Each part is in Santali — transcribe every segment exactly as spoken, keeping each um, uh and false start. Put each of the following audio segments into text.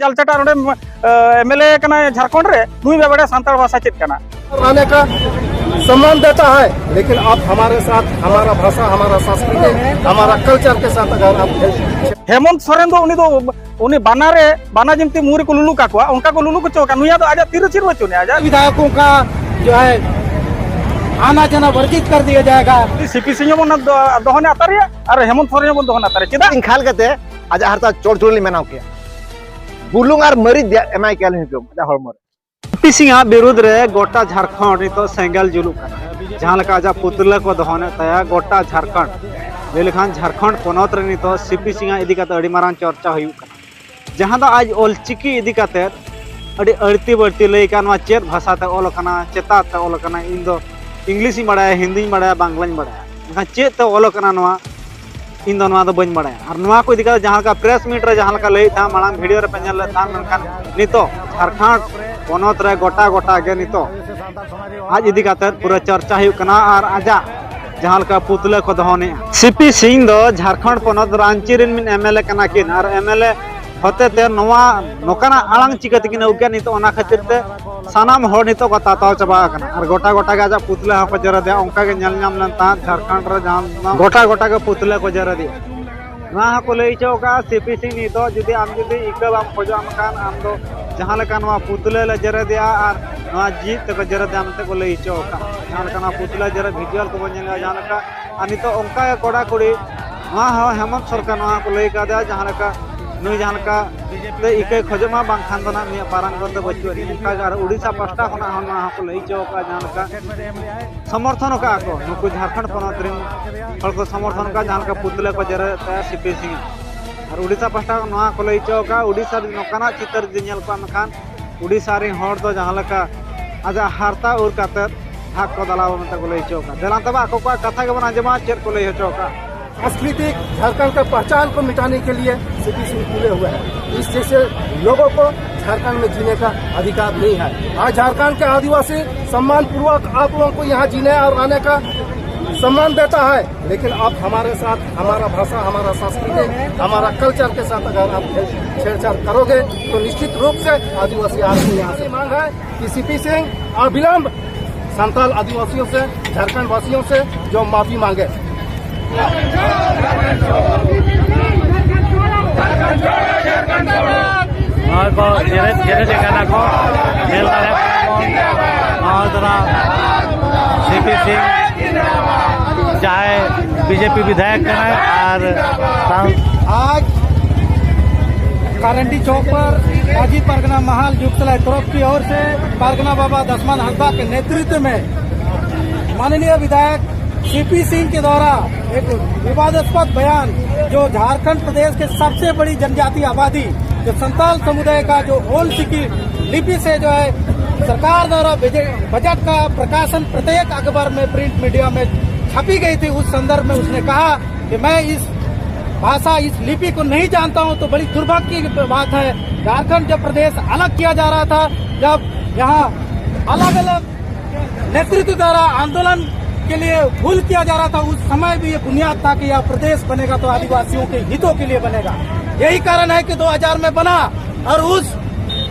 ᱡᱟᱞ ᱪᱟᱴᱟ ᱱᱚᱰᱮ ᱮᱢᱮᱞᱮ ᱠᱟᱱᱟᱭ ᱡᱷᱟᱲᱠᱷᱚᱸᱰ ᱨᱮ, ᱱᱩᱭ ᱵᱟᱭ ᱵᱟᱲᱟᱭᱟ ᱥᱟᱱᱛᱟᱲ ᱵᱷᱟᱥᱟ ᱪᱮᱫ ᱠᱟᱱᱟ᱾ रहने का सम्मान देता है, लेकिन आप हमारे साथ हमारा भाषा, हमारा संस्कृति, हमारा कल्चर के साथ अगर आप हेमंत सोरेन ᱫᱚ ᱩᱱᱤ ᱫᱚ ᱩᱱᱤ ᱵᱟᱱᱟ ᱨᱮ ᱵᱟᱱᱟ ᱡᱮᱢᱛᱤ ᱢᱩ ᱨᱮᱠᱚ ᱞᱩᱞᱩ ᱠᱟᱠᱚᱣᱟ, ᱚᱱᱠᱟ ᱠᱚ ᱞᱩᱞᱩ ᱦᱚᱪᱚ ᱟᱠᱟᱫ ᱱᱩᱭᱟ ᱫᱚ ᱟᱡᱟᱜ ᱛᱤᱨᱮ ᱪᱮᱫ ᱵᱟᱹᱪᱩᱜ ᱟᱱᱟ ᱟᱡᱟᱜ᱾ विधायकों का जो है आना जाना वर्जित कर दिया जाएगा। ᱥᱤ ᱯᱤ ᱥᱤᱝ ᱦᱚᱸ ᱵᱚᱱ ᱫᱚᱦᱚ ᱱᱮᱣᱛᱟ ᱨᱮᱭᱟ ᱟᱨ ᱦᱮᱢᱚᱱᱛ ᱥᱚᱨᱮᱱ ᱦᱚᱸ ᱵᱚᱱ ᱫᱚᱦᱚ ᱱᱮᱣᱛᱟ ᱨᱮᱭᱟ ᱪᱮᱫᱟᱜ? ᱠᱷᱟᱞ ᱠᱟᱛᱮ ᱟᱡᱟᱜ ᱦᱟᱨᱛᱟ ᱪᱚᱲᱪᱩᱲᱤ ᱞᱤᱧ ᱢᱮᱱᱟᱣ ᱠᱮᱭᱟ᱾ ᱵᱩᱞᱩᱝ ᱟᱨ ᱢᱟᱹᱨᱤᱪ ᱫᱮᱭᱟ ᱮᱢᱟᱭ ᱠᱮᱭᱟᱞᱤᱧ ᱦᱩᱡᱩᱢ ᱟᱡᱟᱜ ᱦᱚᱲᱢᱚ ᱨᱮ᱾ ᱥᱤ ᱯᱤ ᱥᱤᱝ ᱟᱜ ᱵᱤᱨᱩᱫᱽ ᱨᱮ ᱜᱚᱴᱟ ᱡᱷᱟᱲᱠᱷᱚᱸᱰ ᱱᱤᱛᱚᱜ ᱥᱮᱸᱜᱮᱞ ᱡᱩᱞᱩᱜ ᱠᱟᱱᱟ᱾ ᱡᱟᱦᱟᱸ ᱞᱮᱠᱟ ᱟᱡᱟᱜ ᱯᱩᱛᱞᱟᱹ ᱠᱚ ᱫᱚᱦᱚ ᱞᱮᱫ ᱛᱟᱭᱟ ᱜᱚᱴᱟ ᱡᱷᱟᱲᱠᱷᱚᱸᱰ, ᱞᱟᱹᱭ ᱞᱮᱠᱷᱟᱱ ᱡᱷᱟᱲᱠᱷᱚᱸᱰ ᱯᱚᱱᱚᱛ ᱨᱮ ᱱᱤᱛᱚᱜ ᱥᱤ ᱯᱤ ᱥᱤᱝ ᱟᱜ ᱤᱫᱤ ᱠᱟᱛᱮ ᱟᱹᱰᱤ ᱢᱟᱨᱟᱝ ᱪᱚᱨᱪᱟ ᱦᱩᱭᱩᱜ ᱠᱟᱱᱟ᱾ ᱡᱟᱦᱟᱸ ᱫᱚ ᱟᱡ ᱚᱞᱪᱤᱠᱤ ᱤᱫᱤ ᱠᱟᱛᱮ ᱟᱹᱰᱤ ᱟᱹᱲᱛᱤ ᱵᱟᱹᱲᱛᱤ ᱞᱟᱹᱭ ᱠᱟᱱ ᱱᱚᱣᱟ ᱪᱮᱫ ᱵᱷᱟᱥᱟ ᱛᱮ ᱚᱞ ᱟᱠᱟᱱᱟ, ᱪᱮᱛᱟᱛ ᱛᱮ ᱚᱞ ᱟᱠᱟᱱᱟ, ᱤᱧ ᱫᱚ ᱤᱝᱞᱤᱥ ᱤᱧ ᱵᱟᱲᱟᱭᱟ, ᱦᱤᱱᱫᱤᱧ ᱵᱟᱲᱟᱭᱟ, ᱵᱟᱝᱞᱟᱧ ᱵᱟᱲᱟᱭᱟ, ᱢᱮᱱᱠᱷᱟᱱ ᱪᱮᱫ ᱛᱮ ᱚᱞ ᱟᱠᱟᱱᱟ ᱱᱚᱣᱟ ᱤᱧ ᱫᱚ ᱱᱚᱣᱟ ᱫᱚ ᱵᱟᱹᱧ ᱵᱟᱲᱟᱭᱟ᱾ ᱟᱨ ᱱᱚᱣᱟ ᱠᱚ ᱤᱫᱤ ᱠᱟᱛᱮ ᱡᱟᱦᱟᱸ ᱞᱮᱠᱟ ᱯᱨᱮᱥ ᱢᱤᱴ ᱨᱮ ᱡᱟᱦᱟᱸ ᱞᱮᱠᱟ ᱞᱟᱹᱭᱮᱫ ᱛᱟᱦᱮᱸᱫ, ᱢᱟᱲᱟᱝ ᱵᱷᱤᱰᱤᱭᱳ ᱨᱮᱯᱮ ᱧᱮᱞ ᱞᱮᱫ ᱛᱟᱦᱮᱸᱫ, ᱢᱮᱱᱠᱷᱟᱱ ᱱᱤᱛᱚᱜ ᱡᱷᱟᱲᱠᱷᱚᱸᱰ ᱯᱚᱱᱚᱛ ᱨᱮ ᱜᱚᱴᱟ ᱜᱚᱴᱟ ᱜᱮ ᱱᱤᱛᱚᱜ ᱟᱡ ᱤᱫᱤ ᱠᱟᱛᱮ ᱯᱩᱨᱟᱹ ᱪᱚᱨᱪᱟ ᱦᱩᱭᱩᱜ ᱠᱟᱱᱟ᱾ ᱟᱨ ᱟᱡᱟᱜ ᱡᱟᱦᱟᱸ ᱞᱮᱠᱟ ᱯᱩᱛᱞᱟᱹ ᱠᱚ ᱫᱚᱦᱚ ᱟᱱᱮᱜᱼᱟ, ᱥᱤ ᱯᱤ ᱥᱤᱝ ᱫᱚ ᱡᱷᱟᱲᱠᱷᱚᱸᱰ ᱯᱚᱱᱚᱛ ᱨᱟᱸᱪᱤ ᱨᱮᱱ ᱢᱤᱫ ᱮᱢ ᱮᱞ ᱮ ᱠᱟᱱᱟ ᱠᱤᱱ᱾ ᱟᱨ ᱮᱢ ᱮᱞ ᱮ ᱦᱚᱛᱮᱛᱮ ᱱᱚᱣᱟ ᱱᱚᱝᱠᱟᱱᱟᱜ ᱟᱲᱟᱝ ᱪᱤᱠᱟᱹ ᱛᱮᱠᱤᱱ ᱟᱹᱜᱩ ᱠᱮᱫ, ᱱᱤᱛᱚᱜ ᱚᱱᱟ ᱠᱷᱟᱹᱛᱤᱨ ᱛᱮ ᱥᱟᱱᱟᱢ ᱦᱚᱲ ᱱᱤᱛᱚᱜ ᱠᱚ ᱛᱟᱛᱟᱣ ᱪᱟᱵᱟ ᱟᱠᱟᱱᱟ᱾ ᱟᱨ ᱜᱚᱴᱟ ᱜᱚᱴᱟ ᱜᱮ ᱟᱡᱟᱜ ᱯᱩᱛᱞᱟᱹ ᱦᱚᱸᱠᱚ ᱡᱮᱨᱮᱫᱮᱜᱼᱟ᱾ ᱚᱱᱠᱟ ᱜᱮ ᱧᱮᱞ ᱧᱟᱢ ᱞᱮᱱ ᱛᱟᱦᱮᱸᱫ ᱡᱷᱟᱲᱠᱷᱚᱸᱰ ᱨᱮ ᱡᱟᱦᱟᱸ ᱜᱚᱴᱟ ᱜᱚᱴᱟ ᱜᱮ ᱯᱩᱛᱞᱟᱹ ᱠᱚ ᱡᱮᱨᱮᱫᱮᱜᱼᱟ᱾ ᱱᱚᱣᱟ ᱦᱚᱸᱠᱚ ᱞᱟᱹᱭ ᱦᱚᱪᱚ ᱟᱠᱟᱫᱼᱟ, ᱥᱤ ᱯᱤ ᱥᱤᱝ ᱱᱤᱛᱚᱜ ᱡᱩᱫᱤ ᱟᱢ ᱡᱩᱫᱤ ᱤᱠᱟᱹ ᱵᱟᱢ ᱠᱷᱚᱡᱚᱜᱼᱟ, ᱢᱮᱱᱠᱷᱟᱱ ᱟᱢ ᱫᱚ ᱡᱟᱦᱟᱸ ᱞᱮᱠᱟ ᱱᱚᱣᱟ ᱯᱩᱛᱞᱟᱹ ᱞᱮ ᱡᱮᱨᱮᱫᱮᱜᱼᱟ ᱟᱨ ᱱᱚᱣᱟ ᱡᱤᱫ ᱛᱮᱠᱚ ᱡᱮᱨᱮᱫᱮᱜᱼᱟ ᱢᱮᱱᱛᱮ ᱠᱚ ᱞᱟᱹᱭ ᱦᱚᱪᱚ ᱟᱠᱟᱫᱼᱟ᱾ ᱡᱟᱦᱟᱸ ᱞᱮᱠᱟ ᱱᱚᱣᱟ ᱯᱩᱛᱞᱟᱹ ᱡᱮᱨᱮᱫ ᱵᱷᱤᱡᱩᱣᱟᱞ ᱠᱚᱵᱚᱱ ᱧᱮᱞᱮᱜᱼᱟ, ᱡᱟᱦᱟᱸ ᱞᱮᱠᱟ ᱟᱨ ᱱᱤᱛᱚᱜ ᱚᱱᱠᱟ ᱜᱮ ᱠᱚᱲᱟ ᱠᱩᱲᱤ ᱱᱚᱣᱟ ᱦᱚᱸ ᱦᱮᱢᱚᱱᱛ ᱥᱚᱨᱠᱟᱨ ᱱᱚᱣᱟ ᱠᱚ ᱞᱟᱹᱭ ᱠᱟᱫᱮᱭᱟ, ᱡᱟᱦᱟᱸ ᱞᱮᱠᱟ ᱱᱩᱭ ᱡᱟᱦᱟᱸ ᱞᱮᱠᱟ ᱛᱮ ᱤᱠᱟᱹᱭ ᱠᱷᱚᱡᱚᱜ ᱢᱟ, ᱵᱟᱝᱠᱷᱟᱱ ᱫᱚ ᱱᱟᱜ ᱱᱩᱭᱟᱜ ᱯᱟᱨᱟᱝ ᱫᱚ ᱵᱟᱹᱪᱩᱜ ᱟᱹᱱᱤᱡ᱾ ᱚᱱᱠᱟ ᱜᱮ ᱟᱨ ᱩᱰᱤᱥᱟ ᱯᱟᱥᱴᱟ ᱠᱷᱚᱱᱟᱜ ᱦᱚᱸ ᱱᱚᱣᱟ ᱦᱚᱸᱠᱚ ᱞᱟᱹᱭ ᱦᱚᱪᱚ ᱟᱠᱟᱫᱼᱟ, ᱡᱟᱦᱟᱸ ᱞᱮᱠᱟ ᱥᱚᱢᱚᱨᱛᱷᱚᱱ ᱟᱠᱟᱫᱼᱟ ᱠᱚ ᱱᱩᱠᱩ ᱡᱷᱟᱲᱠᱷᱚᱸᱰ ᱯᱚᱱᱚᱛ ᱨᱮᱱ ᱦᱚᱲ ᱠᱚ ᱥᱚᱢᱚᱨᱛᱷᱚᱱ ᱟᱠᱟᱫᱼᱟ, ᱡᱟᱦᱟᱸ ᱞᱮᱠᱟ ᱯᱩᱛᱞᱟᱹ ᱠᱚ ᱡᱮᱨᱮᱫ ᱛᱟᱭᱟ ᱥᱤ ᱯᱤ ᱥᱤᱝ ᱟᱜ᱾ ᱟᱨ ᱩᱰᱤᱥᱟ ᱯᱟᱥᱴᱟ ᱠᱷᱚᱱ ᱱᱚᱣᱟ ᱠᱚ ᱞᱟᱹᱭ ᱦᱚᱪᱚ ᱟᱠᱟᱫᱼᱟ, ᱩᱰᱤᱥᱟ ᱨᱮ ᱱᱚᱝᱠᱟᱱᱟᱜ ᱪᱤᱛᱟᱹᱨ ᱡᱩᱫᱤ ᱧᱮᱞ ᱠᱚᱜᱼᱟ, ᱢᱮᱱᱠᱷᱟᱱ ᱩᱰᱤᱥᱟ ᱨᱮᱱ ᱦᱚᱲ ᱫᱚ ᱡᱟᱦᱟᱸ ᱞᱮᱠᱟ ᱟᱡᱟᱜ ᱦᱟᱨᱛᱟ ᱩᱨ ᱠᱟᱛᱮᱫ ᱦᱟᱠ ᱠᱚ ᱫᱟᱞᱟᱣᱟ ᱢᱮᱱᱛᱮ ᱠᱚ ᱞᱟᱹᱭ ᱦᱚᱪᱚ ᱟᱠᱟᱫᱼᱟ᱾ ᱫᱮᱞᱟ ᱛᱚᱵᱮ ᱟᱠᱚ ᱠᱚᱣᱟᱜ ᱠᱟᱛᱷᱟ ᱜᱮᱵᱚᱱ ᱟᱸᱡᱚᱢᱟ, ᱪᱮᱫ ᱠᱚ ᱞᱟᱹᱭ ᱦᱚᱪᱚ ᱟᱠᱟᱫᱼᱟ᱾ सांस्कृतिक झारखंड का पहचान को मिटाने के लिए सीपी सिंह तुले हुए हैं। इस जैसे लोगों को झारखंड में जीने का अधिकार नहीं है। आज झारखंड के आदिवासी सम्मान पूर्वक आप लोगों को यहाँ जीने और रहने का सम्मान देता है, लेकिन आप हमारे साथ हमारा भाषा, हमारा संस्कृति, हमारा कल्चर के साथ अगर आप छेड़छाड़ करोगे तो निश्चित रूप से आदिवासी आपको यहाँ से मांग है कि सीपी सिंह अविलंब संताल आदिवासियों से, झारखंड वासियों से जो माफी मांगे। ᱱᱚᱜᱼᱚᱭ ᱠᱚ ᱡᱮᱨᱮᱫ ᱡᱮᱨᱮᱫ ᱠᱟᱱᱟ ᱠᱚ, ᱧᱮᱞ ᱫᱟᱲᱮᱭᱟᱜ ᱠᱟᱱᱟ ᱵᱚᱱ᱾ ᱱᱚᱜᱼᱚᱭ ᱛᱚᱨᱟ ᱥᱤ ᱯᱤ ᱥᱤᱝ ᱡᱟᱦᱟᱸᱭ ᱵᱤ ᱡᱮ ᱯᱤ ᱵᱤᱫᱷᱟᱭᱚᱠ ᱠᱟᱱᱟᱭ ᱟᱨ ᱥᱟᱶ- आज कारंडी चौक पर मांझी परगना महाल युक्तलाय तरफ की ओर से परगना बाबा दसमान हंसदा के नेतृत्व में माननीय विधायक सी पी सिंह के द्वारा एक विवादास्पद बयान, जो झारखंड प्रदेश के सबसे बड़ी जनजातीय आबादी, जो संताल समुदाय का जो ओल सिकी लिपि से जो है सरकार द्वारा बजे-, बजट का प्रकाशन प्रत्येक अखबार में, प्रिंट मीडिया में छपी गई थी, उस संदर्भ में उसने कहा कि मैं इस भाषा, इस लिपि को नहीं जानता हूं, तो बड़ी दुर्भाग्य की बात है। झारखंड जब प्रदेश अलग किया जा रहा था, जब यहाँ अलग अलग नेतृत्व द्वारा आंदोलन के लिए भूल किया जा रहा था, उस समय भी ये बुनियाद था कि यह प्रदेश बनेगा तो आदिवासियों के हितों के लिए बनेगा। यही कारण है कि दो हज़ार में बना और उस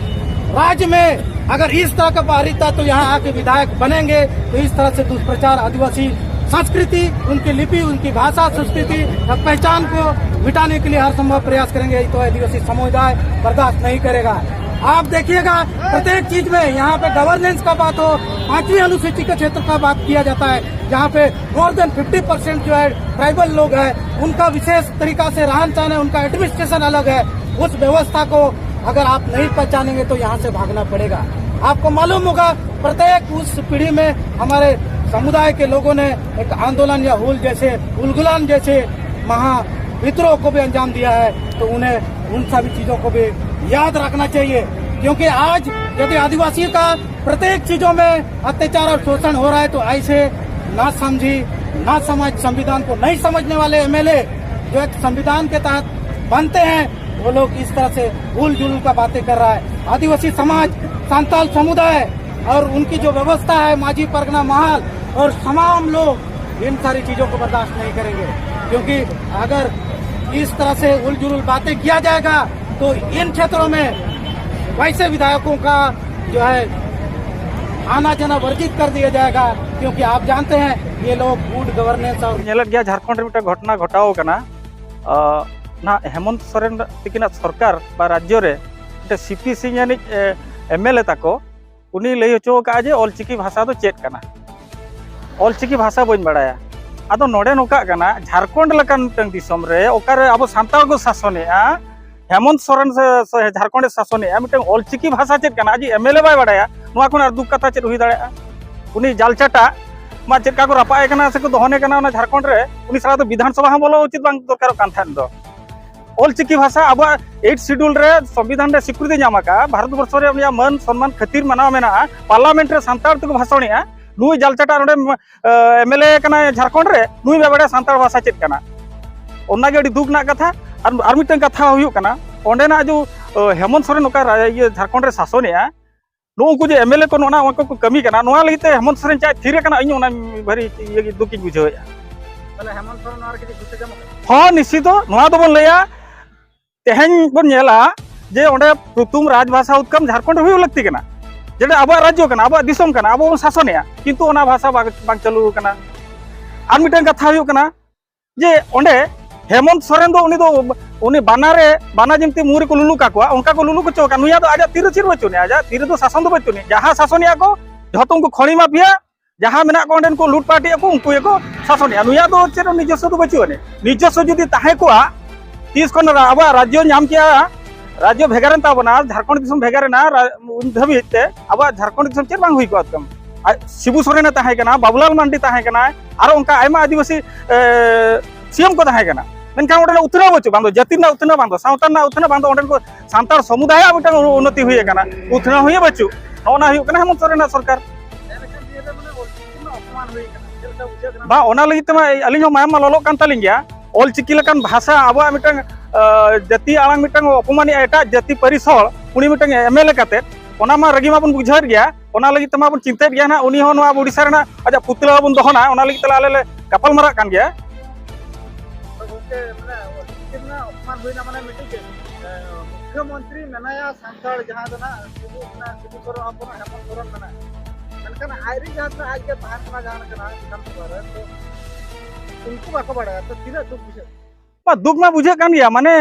राज्य में अगर इस तरह का बाहरी तत्व यहाँ आके विधायक बनेंगे तो इस तरह से दुष्प्रचार, आदिवासी संस्कृति, उनकी लिपि, उनकी भाषा, संस्कृति और पहचान को मिटाने के लिए हर संभव प्रयास करेंगे। तो आदिवासी समुदाय बर्दाश्त नहीं करेगा। आप देखिएगा, प्रत्येक चीज में यहाँ पे गवर्नेंस का बात हो, पांचवी अनुसूची के क्षेत्र का बात किया जाता है, जहाँ पे मोर देन फिफ्टी परसेंट जो है ट्राइबल लोग हैं, उनका विशेष तरीका से रहन सहन है, उनका एडमिनिस्ट्रेशन अलग है। उस व्यवस्था को अगर आप नहीं पहचानेंगे तो यहाँ से भागना पड़ेगा। आपको मालूम होगा, प्रत्येक उस पीढ़ी में हमारे समुदाय के लोगों ने एक आंदोलन या हुल जैसे, उलगुलान जैसे महा विद्रोह को भी अंजाम दिया है, तो उन्हें उन सभी चीजों को भी याद रखना चाहिए, क्योंकि आज यदि आदिवासी का प्रत्येक चीजों में अत्याचार और शोषण हो रहा है तो ऐसे ना समझी, ना समझ, संविधान को नहीं समझने वाले एम एल ए जो एक संविधान के तहत बनते हैं, वो लोग इस तरह से भूल जुलूल का बातें कर रहा है। आदिवासी समाज, संताल समुदाय और उनकी जो व्यवस्था है, मांझी परगना महल और तमाम लोग इन सारी चीजों को बर्दाश्त नहीं करेंगे, क्योंकि अगर इस तरह से उलझुल बातें किया जाएगा तो इन क्षेत्रों में वैसे विधायकों का जो है आना जाना वर्जित कर दिया जाएगा, क्योंकि आप जानते हैं ये लोग गुड गवर्नेंस और ᱧᱮᱞᱮᱫ ᱜᱮᱭᱟ, ᱡᱷᱟᱲᱠᱷᱚᱸᱰ ᱨᱮ ᱢᱤᱫᱴᱟᱝ ᱜᱷᱚᱴᱚᱱᱟ ᱜᱷᱚᱴᱟᱣ ᱟᱠᱟᱱᱟ᱾ ᱱᱟ ᱦᱮᱢᱚᱱᱛ ᱥᱚᱨᱮᱱ ᱛᱤᱠᱤᱱᱟᱜ ᱥᱚᱨᱠᱟᱨ ᱵᱟ ᱨᱟᱡᱽᱡᱚ ᱨᱮ ᱢᱤᱫᱴᱟᱝ ᱥᱤᱯᱤ ᱥᱤᱝ ᱟᱹᱱᱤᱡ ᱮᱢᱮᱞᱮ ᱛᱟᱠᱚ, ᱩᱱᱤ ᱞᱟᱹᱭ ᱦᱚᱪᱚ ᱟᱠᱟᱫᱼᱟ ᱡᱮ ᱚᱞᱪᱤᱠᱤ ᱵᱷᱟᱥᱟ ᱫᱚ ᱪᱮᱫ ᱠᱟᱱᱟ, ᱚᱞᱪᱤᱠᱤ ᱵᱷᱟᱥᱟ ᱵᱟᱹᱧ ᱵᱟᱲᱟᱭᱟ᱾ ᱟᱫᱚ ᱱᱚᱰᱮ ᱱᱚᱝᱠᱟᱜ ᱠᱟᱱᱟ, ᱡᱷᱟᱲᱠᱷᱚᱸᱰ ᱞᱮᱠᱟᱱ ᱢᱤᱫᱴᱟᱝ ᱫᱤᱥᱚᱢ ᱨᱮ ᱚᱠᱟᱨᱮ ᱟᱵᱚ ᱥᱟᱱᱛᱟᱲ ᱠᱚ ᱥᱟᱥᱚᱱᱮᱜᱼᱟ, ᱦᱮᱢᱚᱱᱛ ᱥᱚᱨᱮᱱ ᱥᱮ, ᱥᱮ ᱡᱷᱟᱲᱠᱷᱚᱸᱰᱮ ᱥᱟᱥᱚᱱᱮᱜᱼᱟ, ᱢᱤᱫᱴᱟᱝ ᱚᱞᱪᱤᱠᱤ ᱵᱷᱟᱥᱟ ᱪᱮᱫ ᱠᱟᱱᱟ ᱟᱡ ᱮᱢᱮᱞᱮ ᱵᱟᱭ ᱵᱟᱲᱟᱭᱟ, ᱱᱚᱣᱟ ᱠᱷᱚᱱ ᱟᱨ ᱫᱩᱠ ᱠᱟᱛᱷᱟ ᱪᱮᱫ ᱦᱩᱭ ᱫᱟᱲᱮᱭᱟᱜᱼᱟ? ᱩᱱᱤ ᱡᱟᱞᱪᱟᱴᱟ ᱢᱟ ᱪᱮᱫ ᱞᱮᱠᱟ ᱠᱚ ᱨᱟᱯᱟᱜ ᱮ ᱠᱟᱱᱟ ᱥᱮᱠᱚ ᱫᱚᱦᱚᱱᱮ ᱠᱟᱱᱟ ᱚᱱᱟ ᱡᱷᱟᱲᱠᱷᱚᱸᱰ ᱨᱮ, ᱩᱱᱤ ᱥᱟᱞᱟᱜ ᱫᱚ ᱵᱤᱫᱷᱟᱱ ᱥᱚᱵᱷᱟ ᱦᱚᱸ ᱵᱚᱞᱚ ᱩᱪᱤᱛ ᱵᱟᱝ ᱫᱚᱨᱠᱟᱨᱚᱜ ᱠᱟᱱ ᱛᱟᱦᱮᱸᱫ ᱫᱚ᱾ ᱚᱞᱪᱤᱠᱤ ᱵᱷᱟᱥᱟ ᱟᱵᱚᱣᱟᱜ ᱮᱭᱤᱴ ᱥᱤᱰᱩᱞ ᱨᱮ ᱥᱚᱝᱵᱤᱫᱷᱟᱱ ᱨᱮ ᱥᱤᱠᱨᱤᱛᱤ ᱧᱟᱢ ᱟᱠᱟᱫᱼᱟ, ᱵᱷᱟᱨᱚᱛ ᱵᱚᱨᱥᱚ ᱨᱮ ᱩᱱᱤᱭᱟᱜ ᱢᱟᱹᱱ ᱥᱚᱱᱢᱟᱱ ᱠᱷᱟᱹᱛᱤᱨ ᱢᱟᱱᱟᱣ ᱢᱮᱱᱟᱜᱼᱟ᱾ ᱯᱟᱨᱞᱟᱢᱮᱱᱴ ᱨᱮ ᱥᱟᱱᱛᱟᱲ ᱛᱮᱠᱚ ᱵᱷᱟᱥᱚᱱᱮᱜᱼᱟ, ᱱᱩᱭ ᱡᱟᱞᱪᱟᱴᱟ ᱱᱚᱰᱮ ᱮᱢᱮᱞᱮ ᱠᱟᱱᱟᱭ ᱡᱷᱟᱲᱠᱷᱚᱸᱰ ᱨᱮ, ᱱᱩᱭ ᱵᱟᱭ ᱵᱟᱲᱟᱭᱟ ᱥᱟᱱᱛᱟᱲ ᱵᱷᱟᱥᱟ ᱪᱮᱫ ᱠᱟᱱᱟ᱾ ᱚᱱᱟᱜᱮ ᱟᱹᱰᱤ ᱫᱩᱠ ᱨᱮᱱᱟᱜ ᱠᱟᱛᱷᱟ᱾ ᱟᱨ ᱟᱨ ᱢᱤᱫᱴᱟᱝ ᱠᱟᱛᱷᱟ ᱦᱩᱭᱩᱜ ᱠᱟᱱᱟ, ᱚᱸᱰᱮᱱᱟᱜ ᱡᱮ ᱦᱮᱢᱚᱱᱛ ᱥᱚᱨᱮᱱ ᱚᱠᱟ ᱨᱟ- ᱤᱭᱟᱹ ᱡᱷᱟᱲᱠᱷᱚᱸᱰ ᱨᱮ ᱥᱟᱥᱚᱱᱮᱜᱼᱟ, ᱱᱩᱜᱼᱩ ᱩᱱᱠᱩ ᱡᱮ ᱮᱢᱮᱞᱮ ᱠᱚ ᱱᱚᱜᱼᱚ ᱱᱚᱣᱟ ᱠᱚ ᱠᱟᱹᱢᱤ ᱠᱟᱱᱟ, ᱱᱚᱣᱟ ᱞᱟᱹᱜᱤᱫ ᱛᱮ ᱦᱮᱢᱚᱱᱛ ᱥᱚᱨᱮᱱ ᱪᱮᱫ ᱛᱷᱤᱨ ᱟᱠᱟᱱᱟ, ᱤᱧ ᱚᱱᱟ ᱵᱷᱟᱹᱨᱤ ᱤᱭᱟᱹ ᱫᱩᱠᱤᱧ ᱵᱩᱡᱷᱟᱹᱣᱮᱫᱼᱟ᱾ ᱛᱟᱦᱞᱮ ᱦᱮᱢᱚᱱᱛ ᱥᱚᱨᱮᱱ ᱱᱚᱣᱟ ᱨᱮ ᱠᱟᱹᱴᱤᱡ ᱜᱩᱥᱟᱹ ᱜᱮ ᱮᱢᱚᱜ ᱠᱟᱱᱟ? ᱦᱚᱸ, ᱱᱤᱥᱪᱤᱛᱚ ᱱᱚᱣᱟ ᱫᱚᱵᱚᱱ ᱞᱟᱹᱭᱟ, ᱛᱮᱦᱮᱧ ᱵᱚᱱ ᱧᱮᱞᱟ ᱡᱮ ᱚᱸᱰᱮ ᱯᱨᱚᱛᱷᱚᱢ ᱨᱟᱡᱽ ᱵᱷᱟᱥᱟ ᱩᱛᱠᱟᱢ ᱡᱷᱟᱲᱠᱷᱚᱸᱰ ᱨᱮ ᱦᱩᱭᱩᱜ ᱞᱟᱹᱠᱛᱤ ᱠᱟᱱᱟ, ᱡᱮᱴᱟ ᱟᱵᱚᱣᱟᱜ ᱨᱟᱡᱽᱡᱚ ᱠᱟᱱᱟ, ᱟᱵᱚᱣᱟᱜ ᱫᱤᱥᱚᱢ ᱠᱟᱱᱟ, ᱟᱵᱚ ᱵᱚᱱ ᱥᱟᱥᱚᱱᱮᱜᱼᱟ, ᱠᱤᱱᱛᱩ ᱚᱱᱟ ᱵᱷᱟᱥᱟ ᱵᱟᱝ, ᱵᱟᱝ ᱪᱟᱹᱞᱩ ᱟᱠᱟᱱᱟ᱾ ᱟᱨ ᱢᱤᱫᱴᱟᱝ ᱠᱟᱛᱷᱟ ᱦᱩᱭᱩᱜ ᱠᱟᱱᱟ ᱡᱮ ᱚᱸᱰᱮ ᱦᱮᱢᱚᱱᱛ ᱥᱚᱨᱮᱱ ᱫᱚ ᱩᱱᱤ ᱫᱚ ᱩᱱᱤ ᱵᱟᱱᱟ ᱨᱮ ᱵᱟᱱᱟ ᱡᱮᱢᱛᱤ ᱢᱩ ᱨᱮᱠᱚ ᱞᱩᱞᱩ ᱠᱟᱠᱚᱣᱟ, ᱚᱱᱠᱟ ᱠᱚ ᱞᱩᱞᱩ ᱦᱚᱪᱚ ᱟᱠᱟᱫ᱾ ᱱᱩᱭᱟᱜ ᱫᱚ ᱟᱡᱟᱜ ᱛᱤ ᱨᱮ ᱪᱮᱫ ᱵᱟᱹᱪᱩᱜ ᱟᱹᱱᱤᱡ, ᱟᱡᱟᱜ ᱛᱤ ᱨᱮᱫᱚ ᱥᱟᱥᱚᱱ ᱫᱚ ᱵᱟᱹᱪᱩᱜ ᱟᱹᱱᱤᱡ᱾ ᱡᱟᱦᱟᱸ ᱥᱟᱥᱚᱱᱮᱜᱼᱟ ᱠᱚ ᱡᱷᱚᱛᱚ ᱩᱱᱠᱩ ᱠᱷᱚᱱᱤ ᱢᱟᱯᱷᱤᱭᱟ ᱡᱟᱦᱟᱸ ᱢᱮᱱᱟᱜ ᱠᱚ ᱚᱸᱰᱮᱱ ᱠᱚ ᱞᱩᱴᱯᱟᱴᱮᱜᱼᱟ ᱠᱚ, ᱩᱱᱠᱩ ᱜᱮᱠᱚ ᱥᱟᱥᱚᱱᱮᱜᱼᱟ᱾ ᱱᱩᱭᱟᱜ ᱫᱚ ᱪᱮᱫ ᱱᱤᱡᱚᱥᱥᱚ ᱫᱚ ᱵᱟᱹᱪᱩᱜ ᱟᱹᱱᱤᱡ᱾ ᱱᱤᱡᱚᱥᱥᱚ ᱡᱩᱫᱤ ᱛᱟᱦᱮᱸ ᱠᱚᱜᱼᱟ, ᱛᱤᱥ ᱠᱷᱚᱱ ᱨᱟ- ᱟᱵᱚᱣᱟᱜ ᱨᱟᱡᱽᱡᱚ ᱧᱟᱢ ᱠᱮᱜᱼᱟ, ᱨᱟᱡᱽᱡᱚ ᱵᱷᱮᱜᱟᱨ ᱮᱱ ᱛᱟᱵᱚᱱᱟ, ᱡᱷᱟᱲᱠᱷᱚᱸᱰ ᱫᱤᱥᱚᱢ ᱵᱷᱮᱜᱟᱨ ᱮᱱᱟ, ᱨᱟ- ᱩᱱ ᱫᱷᱟᱹᱵᱤᱡ ᱛᱮ ᱟᱵᱚᱣᱟᱜ ᱡᱷᱟᱲᱠᱷᱚᱸᱰ ᱫᱤᱥᱚᱢ ᱪᱮᱫ ᱵᱟᱝ ᱦᱩᱭ ᱠᱚᱜᱼᱟ ᱮᱠᱫᱚᱢ᱾ ᱟᱡ ᱥᱤᱵᱩ ᱥᱚᱨᱮᱱᱮ ᱛᱟᱦᱮᱸ ᱠᱟᱱᱟ, ᱵᱟᱵᱩᱞᱟᱞ ᱢᱟᱱᱰᱤ ᱛᱟᱦᱮᱸ ᱠᱟᱱᱟᱭ, ᱟᱨᱚ ᱚᱱᱠᱟ ᱟᱭᱢᱟ ᱟᱹᱫᱤᱵᱟᱹᱥᱤ ᱮ, ᱥᱤ ᱮᱢ ᱠᱚ ᱛᱟᱦᱮᱸ ᱠᱟᱱᱟ, ᱢᱮᱱᱠᱷᱟᱱ ᱚᱸᱰᱮᱱᱟᱜ ᱩᱛᱱᱟᱹᱣ ᱵᱟᱹᱪᱩᱜ, ᱵᱟᱝ ᱫᱚ ᱡᱟᱹᱛᱤ ᱨᱮᱱᱟᱜ ᱩᱛᱱᱟᱹᱣ, ᱵᱟᱝ ᱫᱚ ᱥᱟᱶᱛᱟ ᱨᱮᱱᱟᱜ ᱩᱛᱱᱟᱹᱣ, ᱵᱟᱝ ᱫᱚ ᱚᱸᱰᱮᱱ ᱠᱚ ᱥᱟᱱᱛᱟᱲ ᱥᱚᱢᱩᱫᱟᱭᱟᱜ ᱢᱤᱫᱴᱟᱝ ᱩᱱᱱᱚᱛᱤ ᱦᱩᱭ ᱟᱠᱟᱱᱟ, ᱩᱛᱱᱟᱹᱣ ᱦᱚᱸ ᱵᱟᱹᱪᱩᱜ᱾ ᱱᱚᱜᱼᱚ ᱱᱟ ᱦᱩᱭᱩᱜ ᱠᱟᱱᱟ ᱦᱮᱢᱚᱱᱛ ᱥᱚᱨᱮᱱᱟᱜ ᱥᱚᱨᱠᱟᱨ᱾ ᱵᱟᱝ, ᱚᱱᱟ ᱞᱟᱹᱜᱤᱫ ᱛᱮᱢᱟ ᱟᱹᱞᱤᱧ ᱦᱚᱸ ᱢᱟᱭᱟᱢ ᱢᱟ ᱞᱚᱞᱚᱜ ᱠᱟᱱ ᱛᱟᱹᱞᱤᱧ ᱜᱮᱭᱟ᱾ ᱚᱞᱪᱤᱠᱤ ᱞᱮᱠᱟᱱ ᱵᱷᱟᱥᱟ ᱟᱵᱚᱣᱟᱜ ᱢᱤᱫᱴᱟᱝ, ᱟ, ᱡᱟᱹᱛᱤ ᱟᱲᱟᱝ ᱢᱤᱫᱴᱟᱝ ᱚᱯᱚᱢᱟᱱᱮᱜᱼᱟ ᱮᱴᱟᱜ ᱡᱟᱹᱛᱤ ᱯᱟᱹᱨᱤᱥ ᱦᱚᱲ, ᱩᱱᱤ ᱢᱤᱫᱴᱟᱝ ᱮᱢ ᱮᱞ ᱮ ᱠᱟᱛᱮ, ᱚᱱᱟ ᱢᱟ ᱨᱟᱹᱜᱤ ᱢᱟᱵᱚᱱ ᱵᱩᱡᱷᱟᱹᱣᱮᱫ ᱜᱮᱭᱟ᱾ ᱚᱱᱟ ᱞᱟᱹᱜᱤᱫ ᱛᱮᱢᱟ ᱵᱚᱱ ᱪᱤᱱᱛᱟᱹᱭᱮᱫ ᱜᱮᱭᱟ ᱱᱟᱦᱟᱜ, ᱩᱱᱤ ᱦᱚᱸ ᱱᱚᱣᱟ ᱟᱵᱚ ᱳᱰᱤᱥᱟ ᱨᱮᱱᱟᱜ ᱟᱡᱟᱜ ᱯᱩᱛᱞᱟᱹ ᱦᱚᱸᱵᱚᱱ ᱫᱚᱦᱚᱱᱟ, ᱚᱱᱟ ᱞᱟᱹᱜᱤᱫ ᱛᱮ ᱟᱞᱮ ᱞᱮ ᱜᱟᱯᱟᱞ ᱢᱟᱨᱟᱜ ᱠᱟᱱ ᱜᱮᱭᱟ᱾ ᱜᱚᱢᱠᱮ, ᱢᱟᱱᱮ ᱚᱞᱪᱤᱠᱤ ᱨᱮᱱᱟᱜ ᱚᱯᱚᱢᱟᱱ ᱦᱩᱭᱱᱟ, ᱢᱟᱱᱮ ᱢᱤᱫᱴᱤᱡ ᱮ, ᱢᱩᱠᱷᱭᱚᱢᱚᱱᱛᱨᱤ ᱢᱮᱱᱟᱭᱟ ᱥᱟᱱᱛᱟᱲ, ᱡᱟᱦᱟᱸ ᱫᱚ ᱱᱟᱜ ᱥᱤᱵᱩ ᱠᱟᱱᱟ, ᱥᱤᱵᱩ ᱥᱚᱨᱮᱱ ᱦᱚᱯᱚᱱ ᱦᱮᱢᱚᱱᱛ ᱥᱚᱨᱮᱱ ᱢᱮᱱᱟᱭᱟ, ᱢᱮᱱᱠᱷᱟᱱ ᱟᱡ ᱨᱮᱱ ᱡᱟᱦᱟᱸ ᱛᱤᱱᱟᱹᱜ ᱟᱡ ᱜᱮ ᱛᱟᱦᱮᱱ ᱠᱟᱱᱟ, ᱡᱟᱦᱟᱸ ᱞᱮᱠᱟᱱᱟᱜ ᱵᱤᱫᱷᱟᱱ ᱥᱚᱵᱷᱟ ᱨᱮ, ᱛᱚ ᱩᱱᱠᱩ ᱵᱟᱠᱚ ᱵᱟᱲᱟᱭᱟ, ᱛᱚ ᱛᱤᱱᱟᱹᱜ ᱫᱩᱠ ᱵᱩᱡᱷᱟᱹᱜ ᱠᱟᱱᱟ? ᱵᱟ, ᱫᱩᱠ ᱢᱟ ᱵᱩᱡᱷᱟᱹᱜ ᱠᱟᱱ ᱜᱮᱭᱟ, ᱢᱟᱱᱮ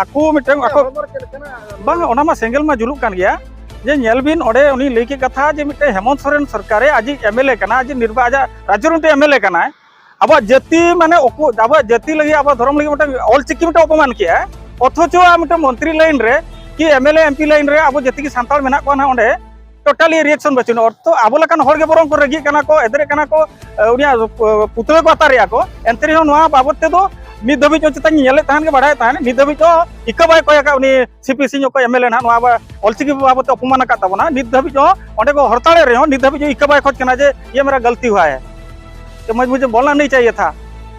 ᱟᱠᱚ ᱢᱤᱫᱴᱟᱝ ᱟᱠᱚ ᱦᱚᱲᱢᱚ ᱨᱮ ᱪᱮᱫ ᱞᱮᱠᱟᱱᱟᱜ? ᱵᱟᱝ, ᱚᱱᱟ ᱢᱟ ᱥᱮᱸᱜᱮᱞ ᱢᱟ ᱡᱩᱞᱩᱜ ᱠᱟᱱ ᱜᱮᱭᱟ᱾ ᱡᱮ ᱧᱮᱞ ᱵᱤᱱ, ᱚᱸᱰᱮ ᱩᱱᱤ ᱞᱟᱹᱭ ᱠᱮᱫ ᱠᱟᱛᱷᱟ ᱡᱮ ᱢᱤᱫᱴᱮᱱ ᱦᱮᱢᱚᱱᱛ ᱥᱚᱨᱮᱱ ᱥᱚᱨᱠᱟᱨᱮ ᱟᱡᱤᱡ ᱮᱢ ᱮᱞ ᱮ ᱠᱟᱱᱟ, ᱟᱡᱤᱡ ᱱᱤᱨᱵᱟ-, ᱟᱡᱟᱜ ᱨᱟᱡᱽᱡᱚ ᱨᱮᱱ ᱢᱤᱫᱴᱮᱱ ᱮᱢ ᱮᱞ ᱮ ᱠᱟᱱᱟᱭ, ᱟᱵᱚᱣᱟᱜ ᱡᱟᱹᱛᱤ ᱢᱟᱱᱮ ᱚᱠᱚ-, ᱟᱵᱚᱣᱟᱜ ᱡᱟᱹᱛᱤ ᱞᱟᱹᱜᱤᱫ, ᱟᱵᱚᱣᱟᱜ ᱫᱷᱚᱨᱚᱢ ᱞᱟᱹᱜᱤᱫ ᱢᱤᱫᱴᱟᱝ ᱚᱞᱪᱤᱠᱤ ᱢᱤᱫᱴᱟᱝ ᱚᱯᱚᱢᱟᱱ ᱠᱮᱜᱼᱟ, ᱚᱛᱷᱚᱪᱚ ᱟᱨ ᱢᱤᱫᱴᱟᱝ ᱢᱚᱱᱛᱨᱤ ᱞᱟᱭᱤᱱ ᱨᱮ ᱠᱤ M L A, M P line ᱨᱮ ᱟᱵᱚ ᱡᱟᱹᱛᱤ ᱜᱮ ᱥᱟᱱᱛᱟᱲ ᱢᱮᱱᱟᱜ ᱠᱚᱣᱟ ᱱᱟᱦᱟᱜ ᱚᱸᱰᱮ, ᱴᱳᱴᱟᱞᱤ ᱨᱤᱭᱮᱠᱥᱚᱱ ᱵᱟᱹᱪᱩᱜ᱾ ᱚᱨᱛᱷᱚ ᱟᱵᱚ ᱞᱮᱠᱟᱱ ᱦᱚᱲ ᱜᱮ ᱵᱚᱨᱚᱝ ᱠᱚ ᱨᱟᱹᱜᱤᱜ ᱠᱟᱱᱟ ᱠᱚ, ᱮᱫᱨᱮᱜ ᱠᱟᱱᱟ ᱠᱚ, ᱮ, ᱩᱱᱤᱭᱟᱜ ᱯᱩ-, ᱯᱩᱛᱲᱟᱹ ᱠᱚ ᱟᱛᱟᱨᱮᱜᱼᱟ ᱠᱚ᱾ ᱮᱱᱛᱮ ᱨᱮᱦᱚᱸ ᱱᱚᱣᱟ ᱵᱟᱵᱚᱫ ᱛᱮᱫᱚ ᱱᱤᱛ ᱫᱷᱟᱹᱵᱤᱡ ᱦᱚᱸ ᱪᱮᱛᱟᱱ ᱧᱮᱞᱮᱫ ᱛᱟᱦᱮᱱ ᱜᱮ, ᱵᱟᱲᱟᱭᱮᱫ ᱛᱟᱦᱮᱱ, ᱱᱤᱛ ᱫᱷᱟᱹᱵᱤᱡ ᱦᱚᱸ ᱤᱠᱟᱹ ᱵᱟᱭ ᱠᱚᱭ ᱟᱠᱟᱫ ᱩᱱᱤ ᱥᱤ ᱯᱤ ᱥᱤᱝ ᱚᱠᱚᱭ ᱮᱢ ᱮᱞ ᱮ ᱱᱟᱦᱟᱜ ᱱᱚᱣᱟ ᱵᱟ-, ᱚᱞᱪᱤᱠᱤ ᱵᱟᱵᱚᱫ ᱛᱮ ᱚᱯᱚᱢᱟᱱ ᱟᱠᱟᱫ ᱛᱟᱵᱚᱱᱟ, ᱱᱤᱛ ᱫᱷᱟᱹᱵᱤᱡ ᱦᱚᱸ ᱚᱸᱰᱮ ᱠᱚ ᱦᱚᱲᱛᱟᱲᱮᱫ ᱨᱮᱦᱚᱸ ᱱᱤᱛ ᱫᱷᱟᱹᱵᱤᱡ ᱦᱚᱸ ᱤᱠᱟᱹ ᱵᱟᱭ ᱠᱷᱚᱡᱽ ᱠᱟᱱᱟ ᱡᱮ ᱤᱭᱟᱹ ᱢᱮᱨᱟ ᱜᱟᱞᱛᱤ ᱦᱩᱣᱟ ᱦᱟᱭ, ᱛᱚ ᱢᱚᱡᱽ ᱢᱩᱡᱷᱮ ᱵᱚᱞᱱᱟ ᱱᱟᱦᱤ ᱪᱟᱦᱤᱭᱮ ᱛᱷᱟ,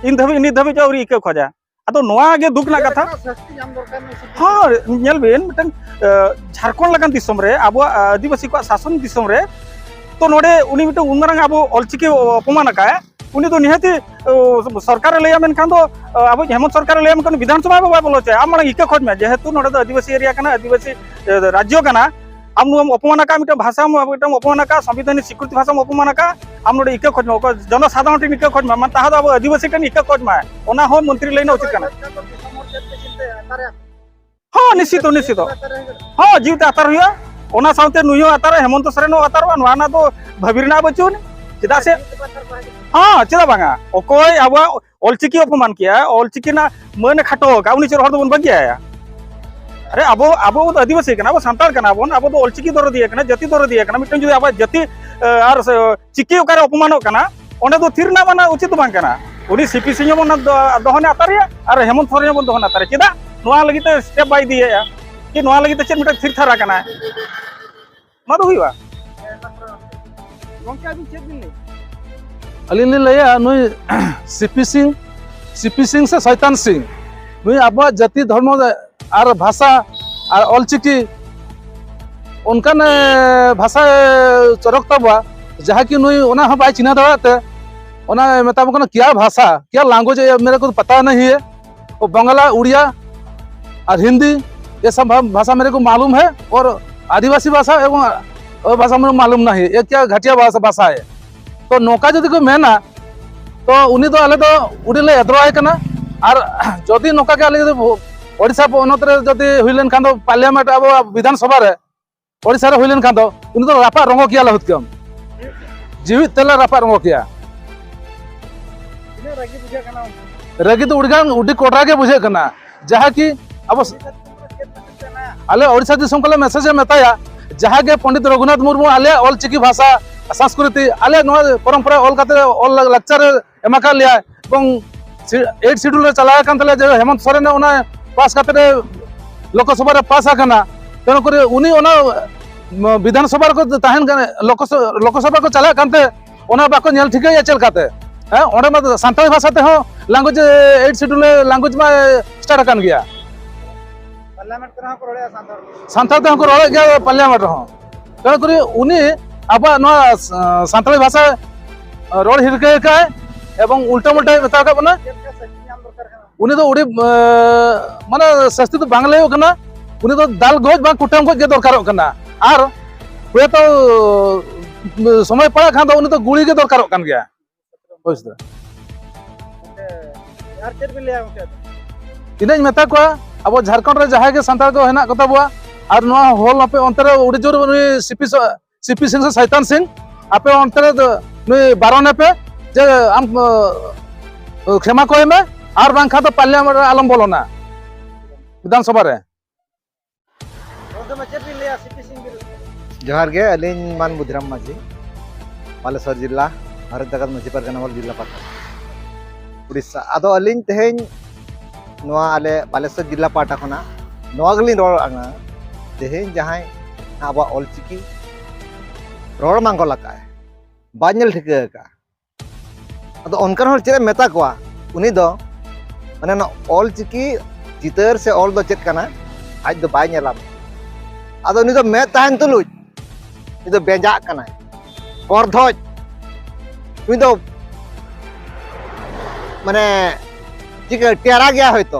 ᱤᱱ ᱫᱷᱟᱹᱵᱤᱡ, ᱱᱤᱛ ᱫᱷᱟᱹᱵᱤᱡ ᱦᱚᱸ ᱟᱹᱣᱨᱤ ᱤᱠᱟᱹ ᱠᱷᱚᱡᱟ᱾ ᱟᱫᱚ ᱱᱚᱣᱟ ᱜᱮ ᱫᱩᱠ ᱨᱮᱱᱟᱜ ᱠᱟᱛᱷᱟ᱾ ᱪᱮᱫ ᱞᱮᱠᱟᱱᱟᱜ ᱥᱟᱹᱥᱛᱤ ᱧᱟᱢ ᱫᱚᱨᱠᱟᱨ ᱱᱩᱭ ᱥᱤᱫᱩ? ᱦᱚᱸ, ᱧᱮᱞ ᱵᱤᱱ, ᱢᱤᱫᱴᱟᱝ, ᱮ, ᱡᱷᱟᱲᱠᱷᱚᱸᱰ ᱞᱮᱠᱟᱱ ᱫᱤᱥᱚᱢ ᱨᱮ, ᱟᱵᱚᱣᱟᱜ, ᱮ, ᱟᱹᱫᱤᱵᱟᱹᱥᱤ ᱠᱚᱣᱟᱜ ᱥᱟᱥᱚᱱ ᱫᱤᱥᱚᱢ ᱨᱮ, ᱛᱚ ᱱᱚᱰᱮ ᱩᱱᱤ ᱢᱤᱫᱴᱟᱝ ᱩᱱ ᱢᱟᱨᱟᱝ ᱟᱵᱚ ᱚᱞᱪᱤᱠᱤ ᱚᱯᱚᱢᱟᱱ ᱟᱠᱟᱫ, ᱩᱱᱤ ᱫᱚ ᱱᱤᱦᱟᱹᱛᱤ, ᱚ, ᱥᱚᱨᱠᱟᱨᱮ ᱞᱟᱹᱭᱟ ᱢᱮᱱᱠᱷᱟᱱ ᱫᱚ, ᱚ, ᱟᱵᱚ ᱦᱮᱢᱚᱱᱛ ᱥᱚᱨᱠᱟᱨᱮ ᱞᱟᱹᱭᱟ ᱢᱮᱱᱠᱷᱟᱱ ᱵᱤᱫᱷᱟᱱ ᱥᱚᱵᱷᱟ ᱦᱚᱸ ᱵᱟᱭ ᱵᱚᱞᱚ ᱦᱚᱪᱚᱭᱟ᱾ ᱟᱢ ᱢᱟᱲᱟᱝ ᱤᱠᱟᱹ ᱠᱷᱚᱡᱽ ᱢᱮ, ᱡᱮᱦᱮᱛᱩ ᱱᱚᱰᱮ ᱫᱚ ᱟᱹᱫᱤᱵᱟᱹᱥᱤ ᱮᱨᱤᱭᱟ ᱠᱟᱱᱟ, ᱟᱹᱫᱤᱵᱟᱹᱥᱤ, ᱮ, ᱨᱟᱡᱽᱡᱚ ᱠᱟᱱᱟ, ᱟᱢ ᱱᱚᱣᱟᱢ ᱚᱯᱚᱢᱟᱱ ᱟᱠᱟᱫ, ᱢᱤᱫᱴᱟᱝ ᱵᱷᱟᱥᱟᱢ ᱢᱤᱫᱴᱟᱝ ᱚᱯᱚᱢᱟᱱ ᱟᱠᱟᱫ, ᱥᱚᱝᱵᱤᱫᱷᱟᱱᱤᱠ ᱥᱤᱠᱨᱤᱛᱤ ᱵᱷᱟᱥᱟᱢ ᱚᱯᱚᱢᱟᱱ ᱟᱠᱟᱫ, ᱟᱢ ᱱᱚᱰᱮ ᱤᱠᱟᱹ ᱠᱷᱚᱡᱽ ᱢᱮ, ᱚᱠᱚᱭ ᱡᱚᱱᱚᱥᱟᱫᱷᱟᱨᱚᱱ ᱴᱷᱮᱱ ᱤᱠᱟᱹ ᱠᱷᱚᱡᱽ ᱢᱮ, ᱢᱟᱱᱮ ᱛᱟᱦᱟ ᱫᱚ ᱟᱵᱚ ᱟᱹᱫᱤᱵᱟᱹᱥᱤ ᱴᱷᱮᱱ ᱤᱠᱟᱹ ᱠᱷᱚᱡᱽ ᱢᱮ, ᱚᱱᱟ ᱦᱚᱸ ᱢᱚᱱᱛᱨᱤ ᱞᱟᱹᱭ ᱨᱮᱱᱟᱜ ᱩᱪᱤᱛ ᱠᱟᱱᱟ᱾ ᱦᱚᱸ, ᱱᱤᱥᱪᱤᱛᱚ, ᱱᱤᱥᱪᱤᱛᱚ᱾ ᱦᱚᱸ, ᱡᱤᱣᱤ ᱛᱮ ᱟᱛᱟᱨ ᱦᱩᱭᱩᱜᱼᱟ, ᱚᱱᱟ ᱥᱟᱶᱛᱮ ᱱᱩᱭ ᱦᱚᱸ ᱟᱛᱟᱨᱚᱜᱼᱟ, ᱦᱮᱢᱚᱱᱛᱚ ᱥᱚᱨᱮᱱ ᱦᱚᱸ ᱟᱛᱟᱨᱚᱜᱼᱟ, ᱱᱚᱣᱟ ᱨᱮᱱᱟᱜ ᱫᱚ ᱵᱷᱟᱹᱵᱤ ᱨᱮᱱᱟᱜ ᱵᱟᱹᱪᱩᱜ ᱟᱹᱱᱤᱡ᱾ ᱪᱮᱫᱟᱜ ᱥᱮ, ᱦᱚᱸ, ᱪᱮᱫᱟᱜ ᱵᱟᱝᱟ, ᱚᱠᱚᱭ ᱟᱵᱚᱣᱟᱜ ᱚᱞᱪᱤᱠᱤ ᱚᱯᱚᱢᱟᱱ ᱠᱮᱜᱼᱟ, ᱚᱞᱪᱤᱠᱤ ᱨᱮᱱᱟᱜ ᱢᱟᱹᱱ ᱮ ᱠᱷᱟᱴᱚ ᱟᱠᱟᱫ, ᱩᱱᱤ ᱪᱮᱫ ᱦᱚᱲ ᱫᱚᱵᱚᱱ ᱵᱟᱹᱜᱤᱭᱟᱭᱟ? ᱟᱨᱮ, ᱟᱵᱚ, ᱟᱵᱚ ᱫᱚ ᱟᱹᱫᱤᱵᱟᱹᱥᱤ ᱠᱟᱱᱟ ᱵᱚᱱ, ᱥᱟᱱᱛᱟᱲ ᱠᱟᱱᱟ ᱵᱚᱱ, ᱟᱵᱚ ᱫᱚ ᱚᱞᱪᱤᱠᱤ ᱫᱚᱨᱚᱫᱤᱭᱟᱹ ᱠᱟᱱᱟ, ᱡᱟᱹᱛᱤ ᱫᱚᱨᱚᱫᱤᱭᱟᱹ ᱠᱟᱱᱟ᱾ ᱢᱤᱫᱴᱟᱝ ᱡᱩᱫᱤ ᱟᱵᱚᱣᱟᱜ ᱡᱟᱹᱛᱤ, ᱮ, ᱟᱨ ᱥᱮ, ᱪᱤᱠᱤ ᱚᱠᱟᱨᱮ ᱚᱯᱚᱢᱟᱱᱚᱜ ᱠᱟᱱᱟ, ᱚᱸᱰᱮ ᱫᱚ ᱛᱷᱤᱨ ᱨᱮᱱᱟᱜ ᱢᱟᱱᱟ ᱩᱪᱤᱛ ᱫᱚ ᱵᱟᱝ ᱠᱟᱱᱟ᱾ ᱩᱱᱤ ᱥᱤ ᱯᱤ ᱥᱤᱝ ᱦᱚᱸ ᱵᱚᱱ ᱫᱚ-, ᱫᱚᱦᱚᱱᱮ ᱟᱛᱟᱨᱮᱭᱟ ᱟᱨ ᱦᱮᱢᱚᱱᱛ ᱥᱚᱨᱮᱱ ᱦᱚᱸ ᱵᱚᱱ ᱫᱚᱦᱚᱱᱮ ᱟᱛᱟᱨᱮᱭᱟ᱾ ᱪᱮᱫᱟᱜ ᱱᱚᱣᱟ ᱞᱟᱹᱜᱤᱫ ᱛᱮ ᱥᱴᱮᱯ ᱵᱟᱭ ᱤᱫᱤᱭᱮᱫᱼᱟ? ᱠᱤ ᱱᱚᱣᱟ ᱞᱟᱹᱜᱤᱫ ᱛᱮ ᱪᱮᱫ ᱢᱤᱫᱴᱟᱝ ᱛᱷᱤᱨ ᱛᱷᱟᱨ ᱟᱠᱟᱱᱟ? ᱱᱚᱣᱟ ᱫᱚ ᱦᱩᱭᱩᱜᱼᱟ? ᱜᱚᱢᱠᱮ, ᱟᱹᱵᱤᱱ ᱪᱮᱫ ᱵᱤᱱ ᱞᱟᱹᱭᱟ? ᱟᱹᱞᱤᱧ ᱞᱤᱧ ᱞᱟᱹᱭᱟ, ᱱᱩᱭ ᱥᱤ ᱯᱤ ᱥᱤᱝ, ᱥᱤ ᱯᱤ ᱥᱤᱝ ᱥᱮ ᱥᱚᱭᱛᱟᱱ ᱥᱤᱝ, ᱱᱩᱭ ᱟᱵᱚᱣᱟᱜ ᱡᱟᱹᱛᱤ, ᱫᱷᱚᱨᱢᱚ ᱟᱨ ᱵᱷᱟᱥᱟ ᱟᱨ ᱚᱞᱪᱤᱠᱤ ᱚᱱᱠᱟᱱ ᱮ, ᱵᱷᱟᱥᱟ ᱮ, ᱪᱚᱨᱚᱠ ᱛᱟᱵᱚᱣᱟ, ᱡᱟᱦᱟᱸ ᱠᱤ ᱱᱩᱭ ᱚᱱᱟ ᱦᱚᱸ ᱵᱟᱭ ᱪᱤᱱᱦᱟᱹ ᱫᱟᱲᱮᱭᱟᱜ ᱛᱮ ᱚᱱᱟ ᱢᱮᱛᱟ ᱵᱚᱱ ᱠᱟᱱᱟ, ᱠᱮᱭᱟ ᱵᱷᱟᱥᱟ, ᱠᱮᱭᱟ ᱞᱟᱝᱜᱩᱭᱮᱡᱽ, ᱢᱮᱨᱮ ᱠᱚ ᱯᱟᱛᱟ ᱱᱟᱦᱤ ᱦᱮ, ᱵᱟᱝᱞᱟ, ᱩᱲᱤᱭᱟ ᱟᱨ ᱦᱤᱱᱫᱤ, ᱮ ᱥᱟᱵ ᱵᱷᱟᱥᱟ ᱢᱮᱨᱮ ᱠᱚ ᱢᱟᱞᱩᱢ ᱦᱮ, ᱚᱨ ᱟᱹᱫᱤᱵᱟᱹᱥᱤ ᱵᱷᱟᱥᱟ ᱮᱵᱚᱝ ᱚ ᱵᱷᱟᱥᱟ ᱢᱮᱨᱮ ᱠᱚ ᱢᱟᱞᱩᱢ ᱱᱟᱦᱤ, ᱮ ᱠᱮᱭᱟ ᱜᱷᱟᱴᱤᱭᱟ ᱵᱷᱟᱥᱟ, ᱵᱷᱟᱥᱟ ᱦᱮ᱾ ᱛᱚ ᱱᱚᱝᱠᱟ ᱡᱩᱫᱤ ᱠᱚ ᱢᱮᱱᱟ, ᱛᱚ ᱩᱱᱤ ᱫᱚ ᱟᱞᱮ ᱫᱚ ᱩᱰᱤ ᱞᱮ ᱮᱫᱨᱚᱣᱟᱭ ᱠᱟᱱᱟ᱾ ᱟᱨ ᱡᱩᱫᱤ ᱱᱚᱝᱠᱟ ᱜᱮ ᱟᱞᱮ ᱡᱩᱫᱤ ᱳᱰᱤᱥᱟ ᱯᱚᱱᱚᱛ ᱨᱮ ᱡᱩᱫᱤ ᱦᱩᱭ ᱞᱮᱱᱠᱷᱟᱱ ᱫᱚ ᱯᱟᱨᱞᱤᱭᱟᱢᱮᱱᱴ, ᱟᱵᱚᱣᱟᱜ ᱵᱤᱫᱷᱟᱱ ᱥᱚᱵᱷᱟ ᱨᱮ, ᱳᱰᱤᱥᱟ ᱨᱮ ᱦᱩᱭ ᱞᱮᱱᱠᱷᱟᱱ ᱫᱚ ᱩᱱᱤ ᱫᱚ ᱨᱟᱯᱟᱜ ᱨᱚᱝᱜᱚ ᱠᱮᱭᱟ ᱞᱮ ᱦᱩᱛᱠᱟᱹᱢ᱾ ᱡᱤᱣᱤᱫ ᱛᱮᱞᱮ ᱨᱟᱯᱟᱜ ᱨᱚᱝᱜᱚ ᱠᱮᱭᱟ᱾ ᱛᱤᱱᱟᱹᱜ ᱨᱟᱹᱜᱤ ᱵᱩᱡᱷᱟᱹᱜ ᱠᱟᱱᱟ ᱩᱱᱠᱩ? ᱨᱟᱹᱜᱤ ᱫᱚ ᱩᱰᱤᱜᱟᱱ ᱩᱰᱤ ᱠᱚᱰᱨᱟ ᱜᱮ ᱵᱩᱡᱷᱟᱹᱜ ᱠᱟᱱᱟ, ᱡᱟᱦᱟᱸ ᱠᱤ ᱟᱵᱚ ᱟᱞᱮ ᱳᱰᱤᱥᱟ ᱫᱤᱥᱚᱢ ᱠᱷᱚᱱ ᱞᱮ ᱢᱮᱥᱮᱡᱽ ᱮ ᱢᱮᱛᱟᱭᱟ, ᱡᱟᱦᱟᱸ ᱜᱮ ᱯᱚᱱᱰᱤᱛ ᱨᱚᱜᱷᱩᱱᱟᱛᱷ ᱢᱩᱨᱢᱩ ᱟᱞᱮᱭᱟᱜ ᱚᱞ ᱪᱤᱠᱤ ᱵᱷᱟᱥᱟ, ᱥᱚᱝᱥᱠᱨᱤᱛᱤ, ᱟᱞᱮᱭᱟᱜ ᱱᱚᱣᱟ ᱯᱚᱨᱚᱢᱯᱚᱨᱟ ᱚᱞ ᱠᱟᱛᱮ ᱚᱞ ᱞᱟᱠᱪᱟᱨ ᱮ ᱮᱢ ᱟᱠᱟᱫ ᱞᱮᱭᱟ, ᱮᱵᱚᱝ ᱮᱭᱤᱴ ᱥᱤᱰᱩᱞ ᱨᱮ ᱪᱟᱞᱟᱣ ᱟᱠᱟᱱ ᱛᱟᱞᱮᱭᱟ, ᱡᱮ ᱦᱮᱢᱚᱱᱛ ᱥᱚᱨᱮᱱ ᱚᱱᱟ ᱯᱟᱥ ᱠᱟᱛᱮ ᱞᱳᱠᱚᱥᱚᱵᱷᱟ ᱨᱮ ᱯᱟᱥ ᱟᱠᱟᱱᱟ᱾ ᱛᱮᱱᱩ ᱠᱚᱨᱮ ᱩᱱᱤ ᱚᱱᱟ ᱵᱤᱫᱷᱟᱱ ᱥᱚᱵᱷᱟ ᱨᱮᱠᱚ ᱛᱟᱦᱮᱱ ᱠᱟᱱᱟ, ᱞᱳᱠᱚᱥᱚ-, ᱞᱳᱠᱚᱥᱚᱵᱷᱟ ᱠᱚ ᱪᱟᱞᱟᱜ ᱠᱟᱱᱛᱮ ᱚᱱᱟ ᱵᱟᱠᱚ ᱧᱮᱞ ᱴᱷᱤᱠᱟᱹᱭᱟ ᱪᱮᱫ ᱞᱮᱠᱟᱛᱮ? ᱦᱮᱸ, ᱚᱸᱰᱮ ᱢᱟ ᱥᱟᱱᱛᱟᱲᱤ ᱵᱷᱟᱥᱟ ᱛᱮᱦᱚᱸ ᱞᱟᱝᱜᱩᱭᱮᱡᱽ, ᱮᱭᱤᱴ ᱥᱤᱰᱩᱞ ᱞᱟᱝᱜᱩᱭᱮᱡᱽ ᱢᱟ ᱥᱴᱟᱨᱴ ᱟᱠᱟᱱ ᱜᱮᱭᱟ᱾ ᱯᱟᱨᱞᱟᱢᱮᱱᱴ ᱠᱚᱨᱮ ᱦᱚᱸᱠᱚ ᱨᱚᱲᱮᱫᱼᱟ ᱥᱟᱱᱛᱟᱲ᱾ ᱥᱟᱱᱛᱟᱲ ᱛᱮᱦᱚᱸ ᱠᱚ ᱨᱚᱲᱮᱫ ᱜᱮᱭᱟ ᱯᱟᱨᱞᱟᱢᱮᱱᱴ ᱨᱮᱦᱚᱸ᱾ ᱛᱮᱱᱩ ᱠᱚᱨᱮ ᱩᱱᱤ ᱟᱵᱚᱣᱟᱜ ᱱᱚᱣᱟ ᱥᱟᱱᱛᱟᱲᱤ ᱵᱷᱟᱥᱟ ᱨᱚᱲ ᱦᱤᱨᱠᱟᱹ ᱟᱠᱟᱫᱼᱟᱭ ᱮᱵᱚᱝ ᱩᱞᱴᱟᱹ ᱢᱩᱞᱴᱟᱹᱭ ᱢᱮᱛᱟ ᱟᱠᱟᱫ ᱵᱚᱱᱟ᱾ ᱪᱮᱫ ᱞᱮᱠᱟ ᱥᱟᱹᱠᱛᱤ ᱧᱟᱢ ᱫᱚᱨᱠᱟᱨ ᱠᱟᱱᱟ? ᱩᱱᱤ ᱫᱚ ᱩᱰᱤ, ᱮ, ᱢᱟᱱᱮ ᱥᱟᱹᱥᱛᱤ ᱫᱚ ᱵᱟᱝ ᱞᱟᱹᱭᱚᱜ ᱠᱟᱱᱟ, ᱩᱱᱤ ᱫᱚ ᱫᱟᱞ ᱜᱚᱡ ᱵᱟᱝ ᱠᱩᱴᱟᱹᱢ ᱜᱚᱡ ᱜᱮ ᱫᱚᱨᱠᱟᱨᱚᱜ ᱠᱟᱱᱟ᱾ ᱟᱨ ᱦᱚᱭᱛᱚ ᱥᱚᱢᱚᱭ ᱯᱟᱲᱟᱜ ᱠᱷᱟᱱ ᱫᱚ ᱩᱱᱤ ᱫᱚ ᱜᱩᱲᱤ ᱜᱮ ᱫᱚᱨᱠᱟᱨᱚᱜ ᱠᱟᱱ ᱜᱮᱭᱟ᱾ ᱦᱳᱭ ᱥᱮ᱾ ᱟᱨ ᱪᱮᱫ ᱵᱤᱱ ᱞᱟᱹᱭᱟ ᱜᱚᱢᱠᱮ? ᱤᱱᱟᱹᱧ ᱢᱮᱛᱟ ᱠᱚᱣᱟ, ᱟᱵᱚ ᱡᱷᱟᱲᱠᱷᱚᱸᱰ ᱨᱮ ᱡᱟᱦᱟᱸᱭ ᱜᱮ ᱥᱟᱱᱛᱟᱲ ᱠᱚ ᱦᱮᱱᱟᱜ ᱠᱚᱛᱟ ᱵᱚᱣᱟ, ᱟᱨ ᱱᱚᱣᱟ ᱦᱚᱞ ᱟᱯᱮ ᱚᱱᱛᱮ ᱨᱮ ᱩᱰᱤ ᱡᱳᱨ ᱩᱱᱤ ᱥᱤᱯᱤ ᱥᱚ-, ᱥᱤᱯᱤ ᱥᱤᱝ ᱥᱮ ᱥᱟᱭᱛᱟᱱ ᱥᱤᱝ, ᱟᱯᱮ ᱚᱱᱛᱮ ᱨᱮ ᱫᱚ ᱱᱩᱭ ᱵᱟᱨᱚᱱ ᱮᱯᱮ, ᱡᱮ ᱟᱢ, ᱚ, ᱠᱷᱮᱢᱟ ᱠᱚᱭ ᱢᱮ, ᱟᱨ ᱵᱟᱝᱠᱷᱟᱱ ᱫᱚ ᱯᱟᱨᱞᱤᱭᱟᱢᱮᱱᱴ ᱨᱮ ᱟᱞᱚᱢ ᱵᱚᱞᱚᱱᱟ, ᱵᱤᱫᱷᱟᱱ ᱥᱚᱵᱷᱟ ᱨᱮ᱾ ᱜᱚᱢᱠᱮ ᱢᱟ ᱪᱮᱫ ᱵᱤᱱ ᱞᱟᱹᱭᱟ ᱥᱤᱯᱤ ᱥᱤᱝ ᱵᱤᱨᱩᱫᱷ ᱨᱮ? ᱡᱚᱦᱟᱨ ᱜᱮ, ᱟᱹᱞᱤᱧ ᱢᱟᱱ ᱵᱩᱫᱷᱤᱨᱟᱢ ᱢᱟᱹᱡᱷᱤ, ᱵᱟᱞᱮᱥᱚᱨ ᱡᱤᱞᱟ, ᱵᱷᱟᱨᱚᱛ ᱡᱟᱠᱟᱛ ᱢᱟᱹᱡᱷᱤ ᱯᱟᱨᱜᱟᱱᱟ ᱢᱚᱦᱚᱞ ᱡᱤᱞᱟ ᱯᱟᱦᱴᱟ, ᱩᱲᱤᱥᱥᱟ᱾ ᱟᱫᱚ ᱟᱹᱞᱤᱧ ᱛᱮᱦᱮᱧ ᱱᱚᱣᱟ ᱟᱞᱮ ᱵᱟᱞᱮᱥᱚᱨ ᱡᱤᱞᱟ ᱯᱟᱦᱴᱟ ᱠᱷᱚᱱᱟᱜ ᱱᱚᱣᱟ ᱜᱮᱞᱤᱧ ᱨᱚᱲ ᱟᱠᱟᱱᱟ, ᱛᱮᱦᱮᱧ ᱡᱟᱦᱟᱸᱭ ᱟᱵᱚᱣᱟᱜ ᱚᱞᱪᱤᱠᱤ ᱨᱚᱲ ᱢᱟᱝᱜᱚᱞ ᱟᱠᱟᱫᱼᱟᱭ, ᱵᱟᱭ ᱧᱮᱞ ᱴᱷᱤᱠᱟᱹ ᱟᱠᱟᱫᱼᱟ, ᱟᱫᱚ ᱚᱱᱠᱟᱱ ᱦᱚᱲ ᱪᱮᱫ ᱮᱢ ᱢᱮᱛᱟ ᱠᱚᱣᱟ? ᱩᱱᱤ ᱫᱚ ᱢᱟᱱᱮ ᱱᱚᱣᱟ ᱚᱞ ᱪᱤᱠᱤ ᱪᱤᱛᱟᱹᱨ ᱥᱮ ᱚᱞ ᱫᱚ ᱪᱮᱫ ᱠᱟᱱᱟ, ᱟᱡ ᱫᱚ ᱵᱟᱭ ᱧᱮᱞᱟ᱾ ᱟᱫᱚ ᱩᱱᱤ ᱫᱚ ᱢᱮᱫ ᱛᱟᱦᱮᱱ ᱛᱩᱞᱩᱡ ᱩᱱᱤ ᱫᱚ ᱵᱮᱸᱡᱟᱜ ᱠᱟᱱᱟᱭ, ᱠᱚᱨᱫᱷᱚᱡ, ᱩᱱᱤ ᱫᱚ ᱢᱟᱱᱮ ᱪᱤᱠᱟᱹ ᱴᱮᱨᱟ ᱜᱮᱭᱟ ᱦᱚᱭᱛᱚ,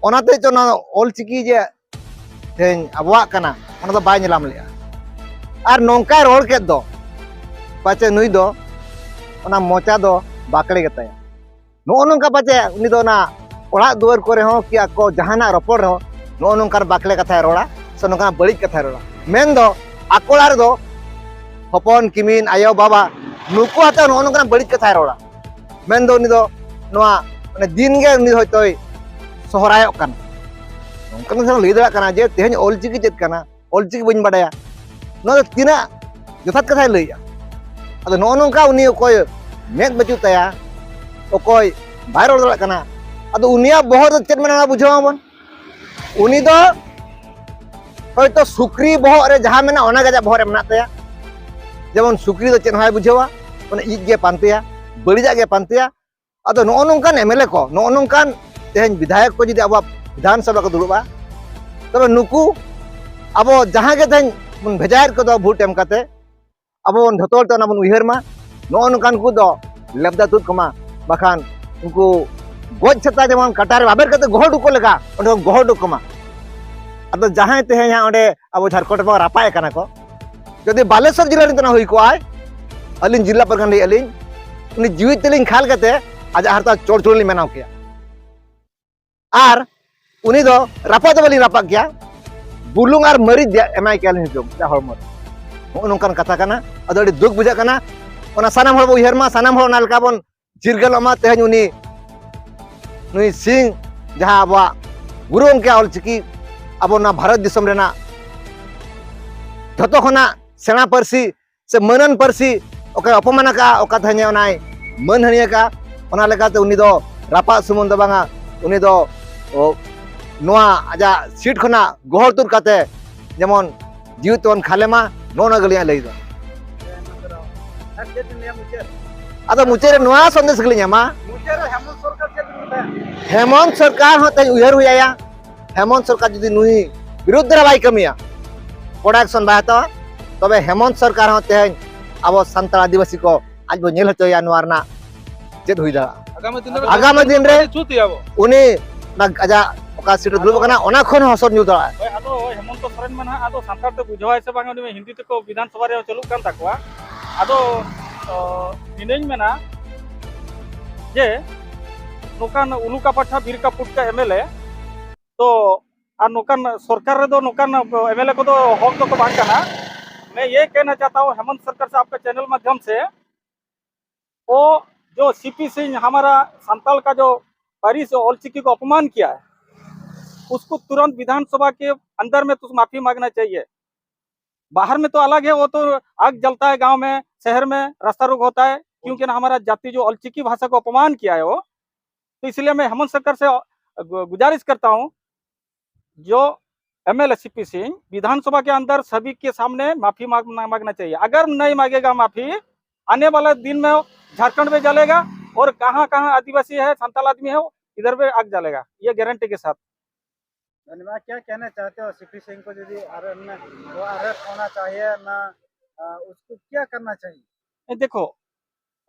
ᱚᱱᱟᱛᱮ ᱪᱚ ᱚᱱᱟ ᱚᱞᱪᱤᱠᱤ ᱡᱮ ᱛᱮᱦᱮᱧ ᱟᱵᱚᱣᱟᱜ ᱠᱟᱱᱟ, ᱚᱱᱟ ᱫᱚ ᱵᱟᱭ ᱧᱮᱞᱟᱢ ᱞᱮᱜᱼᱟ᱾ ᱟᱨ ᱱᱚᱝᱠᱟᱭ ᱨᱚᱲ ᱠᱮᱫ ᱫᱚ, ᱯᱟᱪᱮ ᱱᱩᱭ ᱫᱚ ᱚᱱᱟ ᱢᱚᱪᱟ ᱫᱚ ᱵᱟᱠᱲᱮ ᱜᱮᱛᱟᱭᱟ᱾ ᱱᱚᱜᱼᱚ ᱱᱚᱝᱠᱟ ᱯᱟᱪᱮ ᱩᱱᱤ ᱫᱚ ᱚᱱᱟ ᱚᱲᱟᱜ ᱫᱩᱣᱟᱹᱨ ᱠᱚᱨᱮ ᱦᱚᱸ ᱠᱤ ᱟᱠᱚ ᱡᱟᱦᱟᱱᱟᱜ ᱨᱚᱯᱚᱲ ᱨᱮᱦᱚᱸ ᱱᱚᱜᱼᱚ ᱱᱚᱝᱠᱟᱱ ᱵᱟᱠᱲᱮ ᱠᱟᱛᱷᱟᱭ ᱨᱚᱲᱟ ᱥᱮ ᱱᱚᱝᱠᱟᱱ ᱵᱟᱹᱲᱤᱡ ᱠᱟᱛᱷᱟᱭ ᱨᱚᱲᱟ᱾ ᱢᱮᱱᱫᱚ ᱟᱠᱚ ᱚᱲᱟᱜ ᱨᱮᱫᱚ ᱦᱚᱯᱚᱱ ᱠᱤᱢᱤᱱ ᱟᱭᱳ ᱵᱟᱵᱟ ᱱᱩᱠᱩ ᱟᱛᱮ ᱱᱚᱜᱼᱚ ᱱᱚᱝᱠᱟᱱ ᱵᱟᱹᱲᱤᱡ ᱠᱟᱛᱷᱟᱭ ᱨᱚᱲᱟ᱾ ᱢᱮᱱᱫᱚ ᱩᱱᱤ ᱫᱚ ᱱᱚᱣᱟ ᱢᱟᱱᱮ ᱫᱤᱱ ᱜᱮ ᱩᱱᱤ ᱦᱚᱭᱛᱳᱭ ᱥᱚᱦᱨᱟᱭᱚᱜ ᱠᱟᱱᱟ᱾ ᱱᱚᱝᱠᱟᱱ ᱠᱟᱛᱷᱟ ᱞᱟᱹᱭ ᱫᱟᱲᱮᱭᱟᱜ ᱠᱟᱱᱟ ᱡᱮ ᱛᱮᱦᱮᱧ ᱚᱞᱪᱤᱠᱤ ᱪᱮᱫ ᱠᱟᱱᱟ, ᱚᱞᱪᱤᱠᱤ ᱵᱟᱹᱧ ᱵᱟᱰᱟᱭᱟ, ᱱᱚᱣᱟ ᱫᱚ ᱛᱤᱱᱟᱹᱜ ᱡᱚᱛᱷᱟᱛ ᱠᱟᱛᱷᱟᱭ ᱞᱟᱹᱭᱮᱜᱼᱟ? ᱟᱫᱚ ᱱᱚᱜᱼᱚ ᱱᱚᱝᱠᱟ ᱩᱱᱤ ᱚᱠᱚᱭ ᱢᱮᱫ ᱵᱟᱹᱪᱩᱜ ᱛᱟᱭᱟ, ᱚᱠᱚᱭ ᱵᱟᱭ ᱨᱚᱲ ᱫᱟᱲᱮᱭᱟᱜ ᱠᱟᱱᱟ, ᱟᱫᱚ ᱩᱱᱤᱭᱟᱜ ᱵᱚᱦᱚᱜ ᱨᱮ ᱪᱮᱫ ᱢᱮᱱᱟᱜᱼᱟ ᱵᱩᱡᱷᱟᱹᱣ ᱢᱟᱵᱚᱱ᱾ ᱩᱱᱤ ᱫᱚ ᱦᱚᱭᱛᱚ ᱥᱩᱠᱨᱤ ᱵᱚᱦᱚᱜ ᱨᱮ ᱡᱟᱦᱟᱸ ᱢᱮᱱᱟᱜᱼᱟ ᱚᱱᱟ ᱜᱮ ᱟᱡᱟᱜ ᱵᱚᱦᱚᱜ ᱨᱮ ᱢᱮᱱᱟᱜ ᱛᱟᱭᱟ᱾ ᱡᱮᱢᱚᱱ ᱥᱩᱠᱨᱤ ᱫᱚ ᱪᱮᱫ ᱦᱚᱸ ᱵᱟᱭ ᱵᱩᱡᱷᱟᱹᱣᱟ, ᱚᱱᱟ ᱤᱡ ᱜᱮ ᱯᱟᱱᱛᱮᱭᱟ, ᱵᱟᱹᱲᱤᱡᱟᱜ ᱜᱮ ᱯᱟᱱᱛᱮᱭᱟ᱾ ᱟᱫᱚ ᱱᱚᱜᱼᱚ ᱱᱚᱝᱠᱟᱱ ᱮᱢᱮᱞᱮ ᱠᱚ, ᱱᱚᱜᱼᱚ ᱱᱚᱝᱠᱟᱱ ᱛᱮᱦᱮᱧ ᱵᱤᱫᱷᱟᱭᱚᱠ ᱠᱚ ᱡᱩᱫᱤ ᱟᱵᱚᱣᱟᱜ ᱵᱤᱫᱷᱟᱱ ᱥᱚᱵᱷᱟ ᱠᱚ ᱫᱩᱲᱩᱵᱼᱟ, ᱛᱚᱵᱮ ᱱᱩᱠᱩ ᱟᱵᱚ ᱡᱟᱦᱟᱸ ᱜᱮ ᱛᱮᱦᱮᱧ ᱵᱚᱱ ᱵᱷᱮᱡᱟᱭᱮᱫ ᱠᱚᱫᱚ ᱵᱷᱳᱴ ᱮᱢ ᱠᱟᱛᱮ, ᱟᱵᱚ ᱵᱚᱱ ᱡᱷᱚᱛᱚ ᱦᱚᱲ ᱛᱮ ᱚᱱᱟ ᱵᱚᱱ ᱩᱭᱦᱟᱹᱨ ᱢᱟ᱾ ᱱᱚᱜᱼᱚ ᱱᱚᱝᱠᱟᱱ ᱠᱚ ᱫᱚ ᱞᱮᱵᱫᱟ ᱛᱩᱫ ᱠᱚᱢᱟ, ᱵᱟᱠᱷᱟᱱ ᱩᱱᱠᱩ ᱜᱚᱡ ᱥᱮᱛᱟ ᱡᱮᱢᱚᱱ ᱠᱟᱴᱟ ᱨᱮ ᱵᱟᱵᱮᱨ ᱠᱟᱛᱮ ᱜᱚᱦᱚᱲ ᱩᱰᱩᱠ ᱠᱚ ᱞᱮᱠᱟ ᱚᱸᱰᱮ ᱠᱷᱚᱱ ᱜᱚᱦᱚᱲ ᱩᱰᱩᱠ ᱠᱚᱢᱟ᱾ ᱟᱫᱚ ᱡᱟᱦᱟᱸᱭ ᱛᱮᱦᱮᱧ ᱦᱟᱸᱜ ᱚᱸᱰᱮ ᱟᱵᱚ ᱡᱷᱟᱲᱠᱷᱚᱸᱰ ᱨᱮᱵᱚᱱ ᱨᱟᱯᱟᱜ ᱮ ᱠᱟᱱᱟ ᱠᱚ, ᱡᱩᱫᱤ ᱵᱟᱞᱮᱥᱚᱨ ᱡᱮᱞᱟ ᱨᱮᱱ ᱛᱟᱱᱟ ᱦᱩᱭ ᱠᱚᱜᱼᱟᱭ, ᱟᱹᱞᱤᱧ ᱡᱮᱞᱟ ᱯᱟᱨᱜᱟᱱᱟ ᱞᱟᱹᱭᱮᱫᱼᱟ ᱞᱤᱧ, ᱩᱱᱤ ᱡᱤᱣᱤ ᱛᱮᱞᱤᱧ ᱠᱷᱟᱞ ᱠᱟᱛᱮ ᱟᱡᱟᱜ ᱦᱟᱨᱛᱟ ᱪᱚᱲ ᱪᱚᱲ ᱞᱤᱧ ᱵᱮᱱᱟᱣ ᱠᱮᱭᱟ᱾ ᱟᱨ ᱩᱱᱤ ᱫᱚ ᱨᱟᱯᱟᱜ ᱫᱚ ᱵᱟᱹᱞᱤᱧ ᱨᱟᱯᱟᱜ ᱠᱮᱭᱟ, ᱵᱩᱞᱩᱝ ᱟᱨ ᱢᱟᱹᱨᱤᱪ ᱫᱮ-, ᱮᱢᱟᱭ ᱠᱮᱭᱟᱞᱤᱧ ᱦᱩᱛᱩᱢ ᱟᱡᱟᱜ ᱦᱚᱲᱢᱚ ᱨᱮ᱾ ᱱᱚᱜᱼᱚ ᱱᱚᱝᱠᱟᱱ ᱠᱟᱛᱷᱟ ᱠᱟᱱᱟ᱾ ᱟᱫᱚ ᱟᱹᱰᱤ ᱫᱩᱠ ᱵᱩᱡᱷᱟᱹᱜ ᱠᱟᱱᱟ᱾ ᱚᱱᱟ ᱥᱟᱱᱟᱢ ᱦᱚᱲ ᱵᱚ ᱩᱭᱦᱟᱹᱨ ᱢᱟ, ᱥᱟᱱᱟᱢ ᱦᱚᱲ ᱚᱱᱟ ᱞᱮᱠᱟ ᱵᱚᱱ ᱪᱤᱨᱜᱟᱹᱞᱚᱜ ᱢᱟ᱾ ᱛᱮᱦᱮᱧ ᱩᱱᱤ ᱱᱩᱭ ᱥᱤᱝ, ᱡᱟᱦᱟᱸ ᱟᱵᱚᱣᱟᱜ ᱜᱩᱨᱩ ᱜᱚᱢᱠᱮᱭᱟᱜ ᱚᱞᱪᱤᱠᱤ ᱟᱵᱚ ᱱᱚᱣᱟ ᱵᱷᱟᱨᱚᱛ ᱫᱤᱥᱚᱢ ᱨᱮᱱᱟᱜ ᱡᱷᱚᱛᱚ ᱠᱷᱚᱱᱟᱜ ᱥᱮᱬᱟ ᱯᱟᱹᱨᱥᱤ ᱥᱮ ᱢᱟᱹᱱᱟᱱ ᱯᱟᱹᱨᱥᱤ ᱚᱠᱟᱭ ᱚᱯᱚᱢᱟᱱ ᱟᱠᱟᱫᱼᱟ, ᱚᱠᱟ ᱛᱮᱦᱮᱧ ᱚᱱᱟᱭ ᱢᱟᱹᱱ ᱦᱟᱹᱱᱤ ᱟᱠᱟᱫᱼᱟ, ᱚᱱᱟ ᱞᱮᱠᱟᱛᱮ ᱩᱱᱤ ᱫᱚ ᱨᱟᱯᱟᱜ ᱥᱩᱢᱩᱝ ᱫᱚ ᱵᱟᱝᱟ, ᱩᱱᱤ ᱫᱚ, ᱚ, ᱱᱚᱣᱟ ᱟᱡᱟᱜ ᱥᱤᱴ ᱠᱷᱚᱱᱟᱜ ᱜᱚᱦᱚᱲ ᱛᱩᱫ ᱠᱟᱛᱮ ᱡᱮᱢᱚᱱ ᱡᱤᱣᱤ ᱛᱮᱵᱚᱱ ᱠᱷᱟᱞᱮ ᱢᱟ, ᱱᱚᱜᱼᱚ ᱱᱚᱣᱟ ᱜᱮ ᱟᱹᱞᱤᱧᱟᱜ ᱞᱟᱹᱭ ᱫᱚ᱾ ᱟᱨ ᱪᱮᱫ ᱵᱤᱱ ᱞᱟᱹᱭᱟ ᱢᱩᱪᱟᱹᱫ? ᱟᱫᱚ ᱢᱩᱪᱟᱹᱫ ᱨᱮ ᱱᱚᱣᱟ ᱥᱚᱱᱫᱮᱥ ᱜᱮᱞᱤᱧ ᱮᱢᱟ, ᱢᱩᱪᱟᱹᱫ ᱨᱮ ᱦᱮᱢᱚᱱᱛ ᱥᱚᱨᱠᱟᱨ ᱪᱮᱫ ᱵᱤᱱ ᱢᱮᱛᱟᱭᱟ? ᱦᱮᱢᱚᱱᱛ ᱥᱚᱨᱠᱟᱨ ᱦᱚᱸ ᱛᱮᱦᱮᱧ ᱩᱭᱦᱟᱹᱨ ᱦᱩᱭ ᱟᱭᱟ᱾ ᱦᱮᱢᱚᱱᱛ ᱥᱚᱨᱠᱟᱨ ᱡᱩᱫᱤ ᱱᱩᱭ ᱵᱤᱨᱩᱫᱽ ᱨᱮ ᱵᱟᱭ ᱠᱟᱹᱢᱤᱭᱟ, ᱠᱚᱲᱟ ᱮᱠᱥᱚᱱ ᱵᱟᱭ ᱦᱟᱛᱟᱣᱟ, ᱛᱚᱵᱮ ᱦᱮᱢᱚᱱᱛ ᱥᱚᱨᱠᱟᱨ ᱦᱚᱸ ᱛᱮᱦᱮᱧ ᱟᱵᱚ ᱥᱟᱱᱛᱟᱲ ᱟᱹᱫᱤᱵᱟᱹᱥᱤ ᱠᱚ ᱟᱡ ᱵᱚ ᱧᱮᱞ ᱦᱚᱪᱚᱭᱟ ᱱᱚᱣᱟ ᱨᱮᱱᱟᱜ ᱪᱮᱫ ᱦᱩᱭ ᱫᱟᱲᱮᱭᱟᱜᱼᱟ᱾ ᱟᱜᱟᱢᱤ ᱫᱤᱱ ᱨᱮ ᱟᱜᱟᱢᱤ ᱫᱤᱱ ᱨᱮ ᱪᱷᱩᱛ ᱮᱭᱟ ᱵᱚ᱾ ᱩᱱᱤ ᱚᱱᱟ ᱟᱡᱟᱜ ᱚᱠᱟ ᱥᱤᱴ ᱨᱮ ᱫᱩᱲᱩᱵ ᱟᱠᱟᱱᱟ, ᱚᱱᱟ ᱠᱷᱚᱱ ᱦᱚᱸ ᱦᱚᱥᱚᱨ ᱧᱩᱨ ᱫᱟᱲᱮᱭᱟᱜᱼᱟ᱾ ᱦᱳᱭ, ᱟᱫᱚ ᱦᱳᱭ, ᱦᱮᱢᱚᱱᱛᱚ ᱥᱚᱨᱮᱱ ᱢᱟ ᱱᱟᱦᱟᱜ ᱟᱫᱚ ᱥᱟᱱᱛᱟᱲ ᱛᱮ ᱵᱩᱡᱷᱟᱹᱣᱟᱭ ᱥᱮ ᱵᱟᱝ, ᱩᱱᱤ ᱢᱟ ᱦᱤᱱᱫᱤ ᱛᱮᱠᱚ ᱵᱤᱫᱷᱟᱱ ᱥᱚᱵᱷᱟ ᱨᱮ ᱪᱟᱹᱞᱩᱜ ᱠᱟᱱ ᱛᱟᱠᱚᱣᱟ᱾ ᱟᱫᱚ, ᱚ, ᱤᱧᱤᱧ ᱢᱮᱱᱟ ᱡᱮ ᱱᱚᱝᱠᱟᱱ ᱩᱞᱩᱠᱟ ᱯᱟᱴᱷᱟ ᱵᱤᱨᱠᱟ ᱯᱩᱴᱠᱟ ᱮᱢ ᱮᱞ ᱮ ᱛᱚ, ᱟᱨ ᱱᱚᱝᱠᱟᱱ ᱥᱚᱨᱠᱟᱨ ᱨᱮᱫᱚ ᱱᱚᱝᱠᱟᱱ ᱮᱢ ᱮᱞ ᱮ ᱠᱚᱫᱚ ᱦᱚᱠ ᱫᱚᱠᱚ ᱵᱟᱝ ᱠᱟᱱᱟ᱾ मैं ये कहना चाहता हूँ हेमंत सरकार से, आपका चैनल माध्यम से, वो जो सीपी सिंह हमारा संताल का जो पारी से ऑलचिकी को अपमान किया है, उसको तुरंत विधानसभा के अंदर में तो माफी मांगना चाहिए। बाहर में तो अलग है, वो तो आग जलता है गांव में, शहर में रास्ता रोक होता है, क्योंकि ना हमारा जाति जो ऑलचिकी भाषा को अपमान किया है वो। तो इसलिए मैं हेमंत सरकार से गु- गुजारिश करता हूँ, जो M L A C P Singh Vidhansabha के अंदर सभी के सामने माफी मांग, मांगना चाहिए। अगर नहीं मांगेगा माफी, आने वाला दिन में झारखंड में जलेगा और कहाँ कहाँ आदिवासी है, संताल आदमी है, इधर पे आग जलेगा, ये गारंटी के साथ। धन्यवाद। क्या कहना चाहते हो सीपी सिंह को, यदि अरे-, न, वो अरेस्ट होना चाहिए ना, अ, उसको क्या करना चाहिए? ये देखो,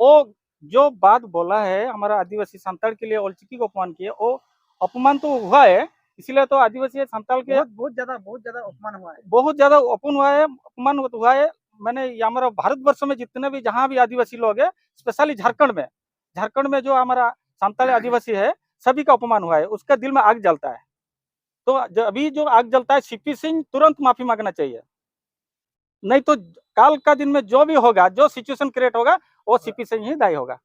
वो जो बात बोला है हमारा आदिवासी संताल के लिए ऑलचिकी को अपमान किए, वो अपमान तो हुआ है, इसीलिए तो आदिवासी संताल के बहुत, बहुत ज्यादा, बहुत ज्यादा अपमान हुआ है। बहुत ज्यादा अपमान हुआ है, अपमान हुआ है। मैंने ये हमारा भारतवर्ष में जितने भी, जहाँ भी आदिवासी लोग हैं, स्पेशली झारखंड में, झारखंड में जो हमारा संताल आदिवासी है, सभी का अपमान हुआ है, उसका दिल में आग जलता है। तो जो अभी जो आग जलता है, सीपी सिंह तुरंत माफी मांगना चाहिए, नहीं तो काल का दिन में जो भी होगा, जो सिचुएशन क्रिएट होगा, वो सीपी सिंह ही दायी होगा।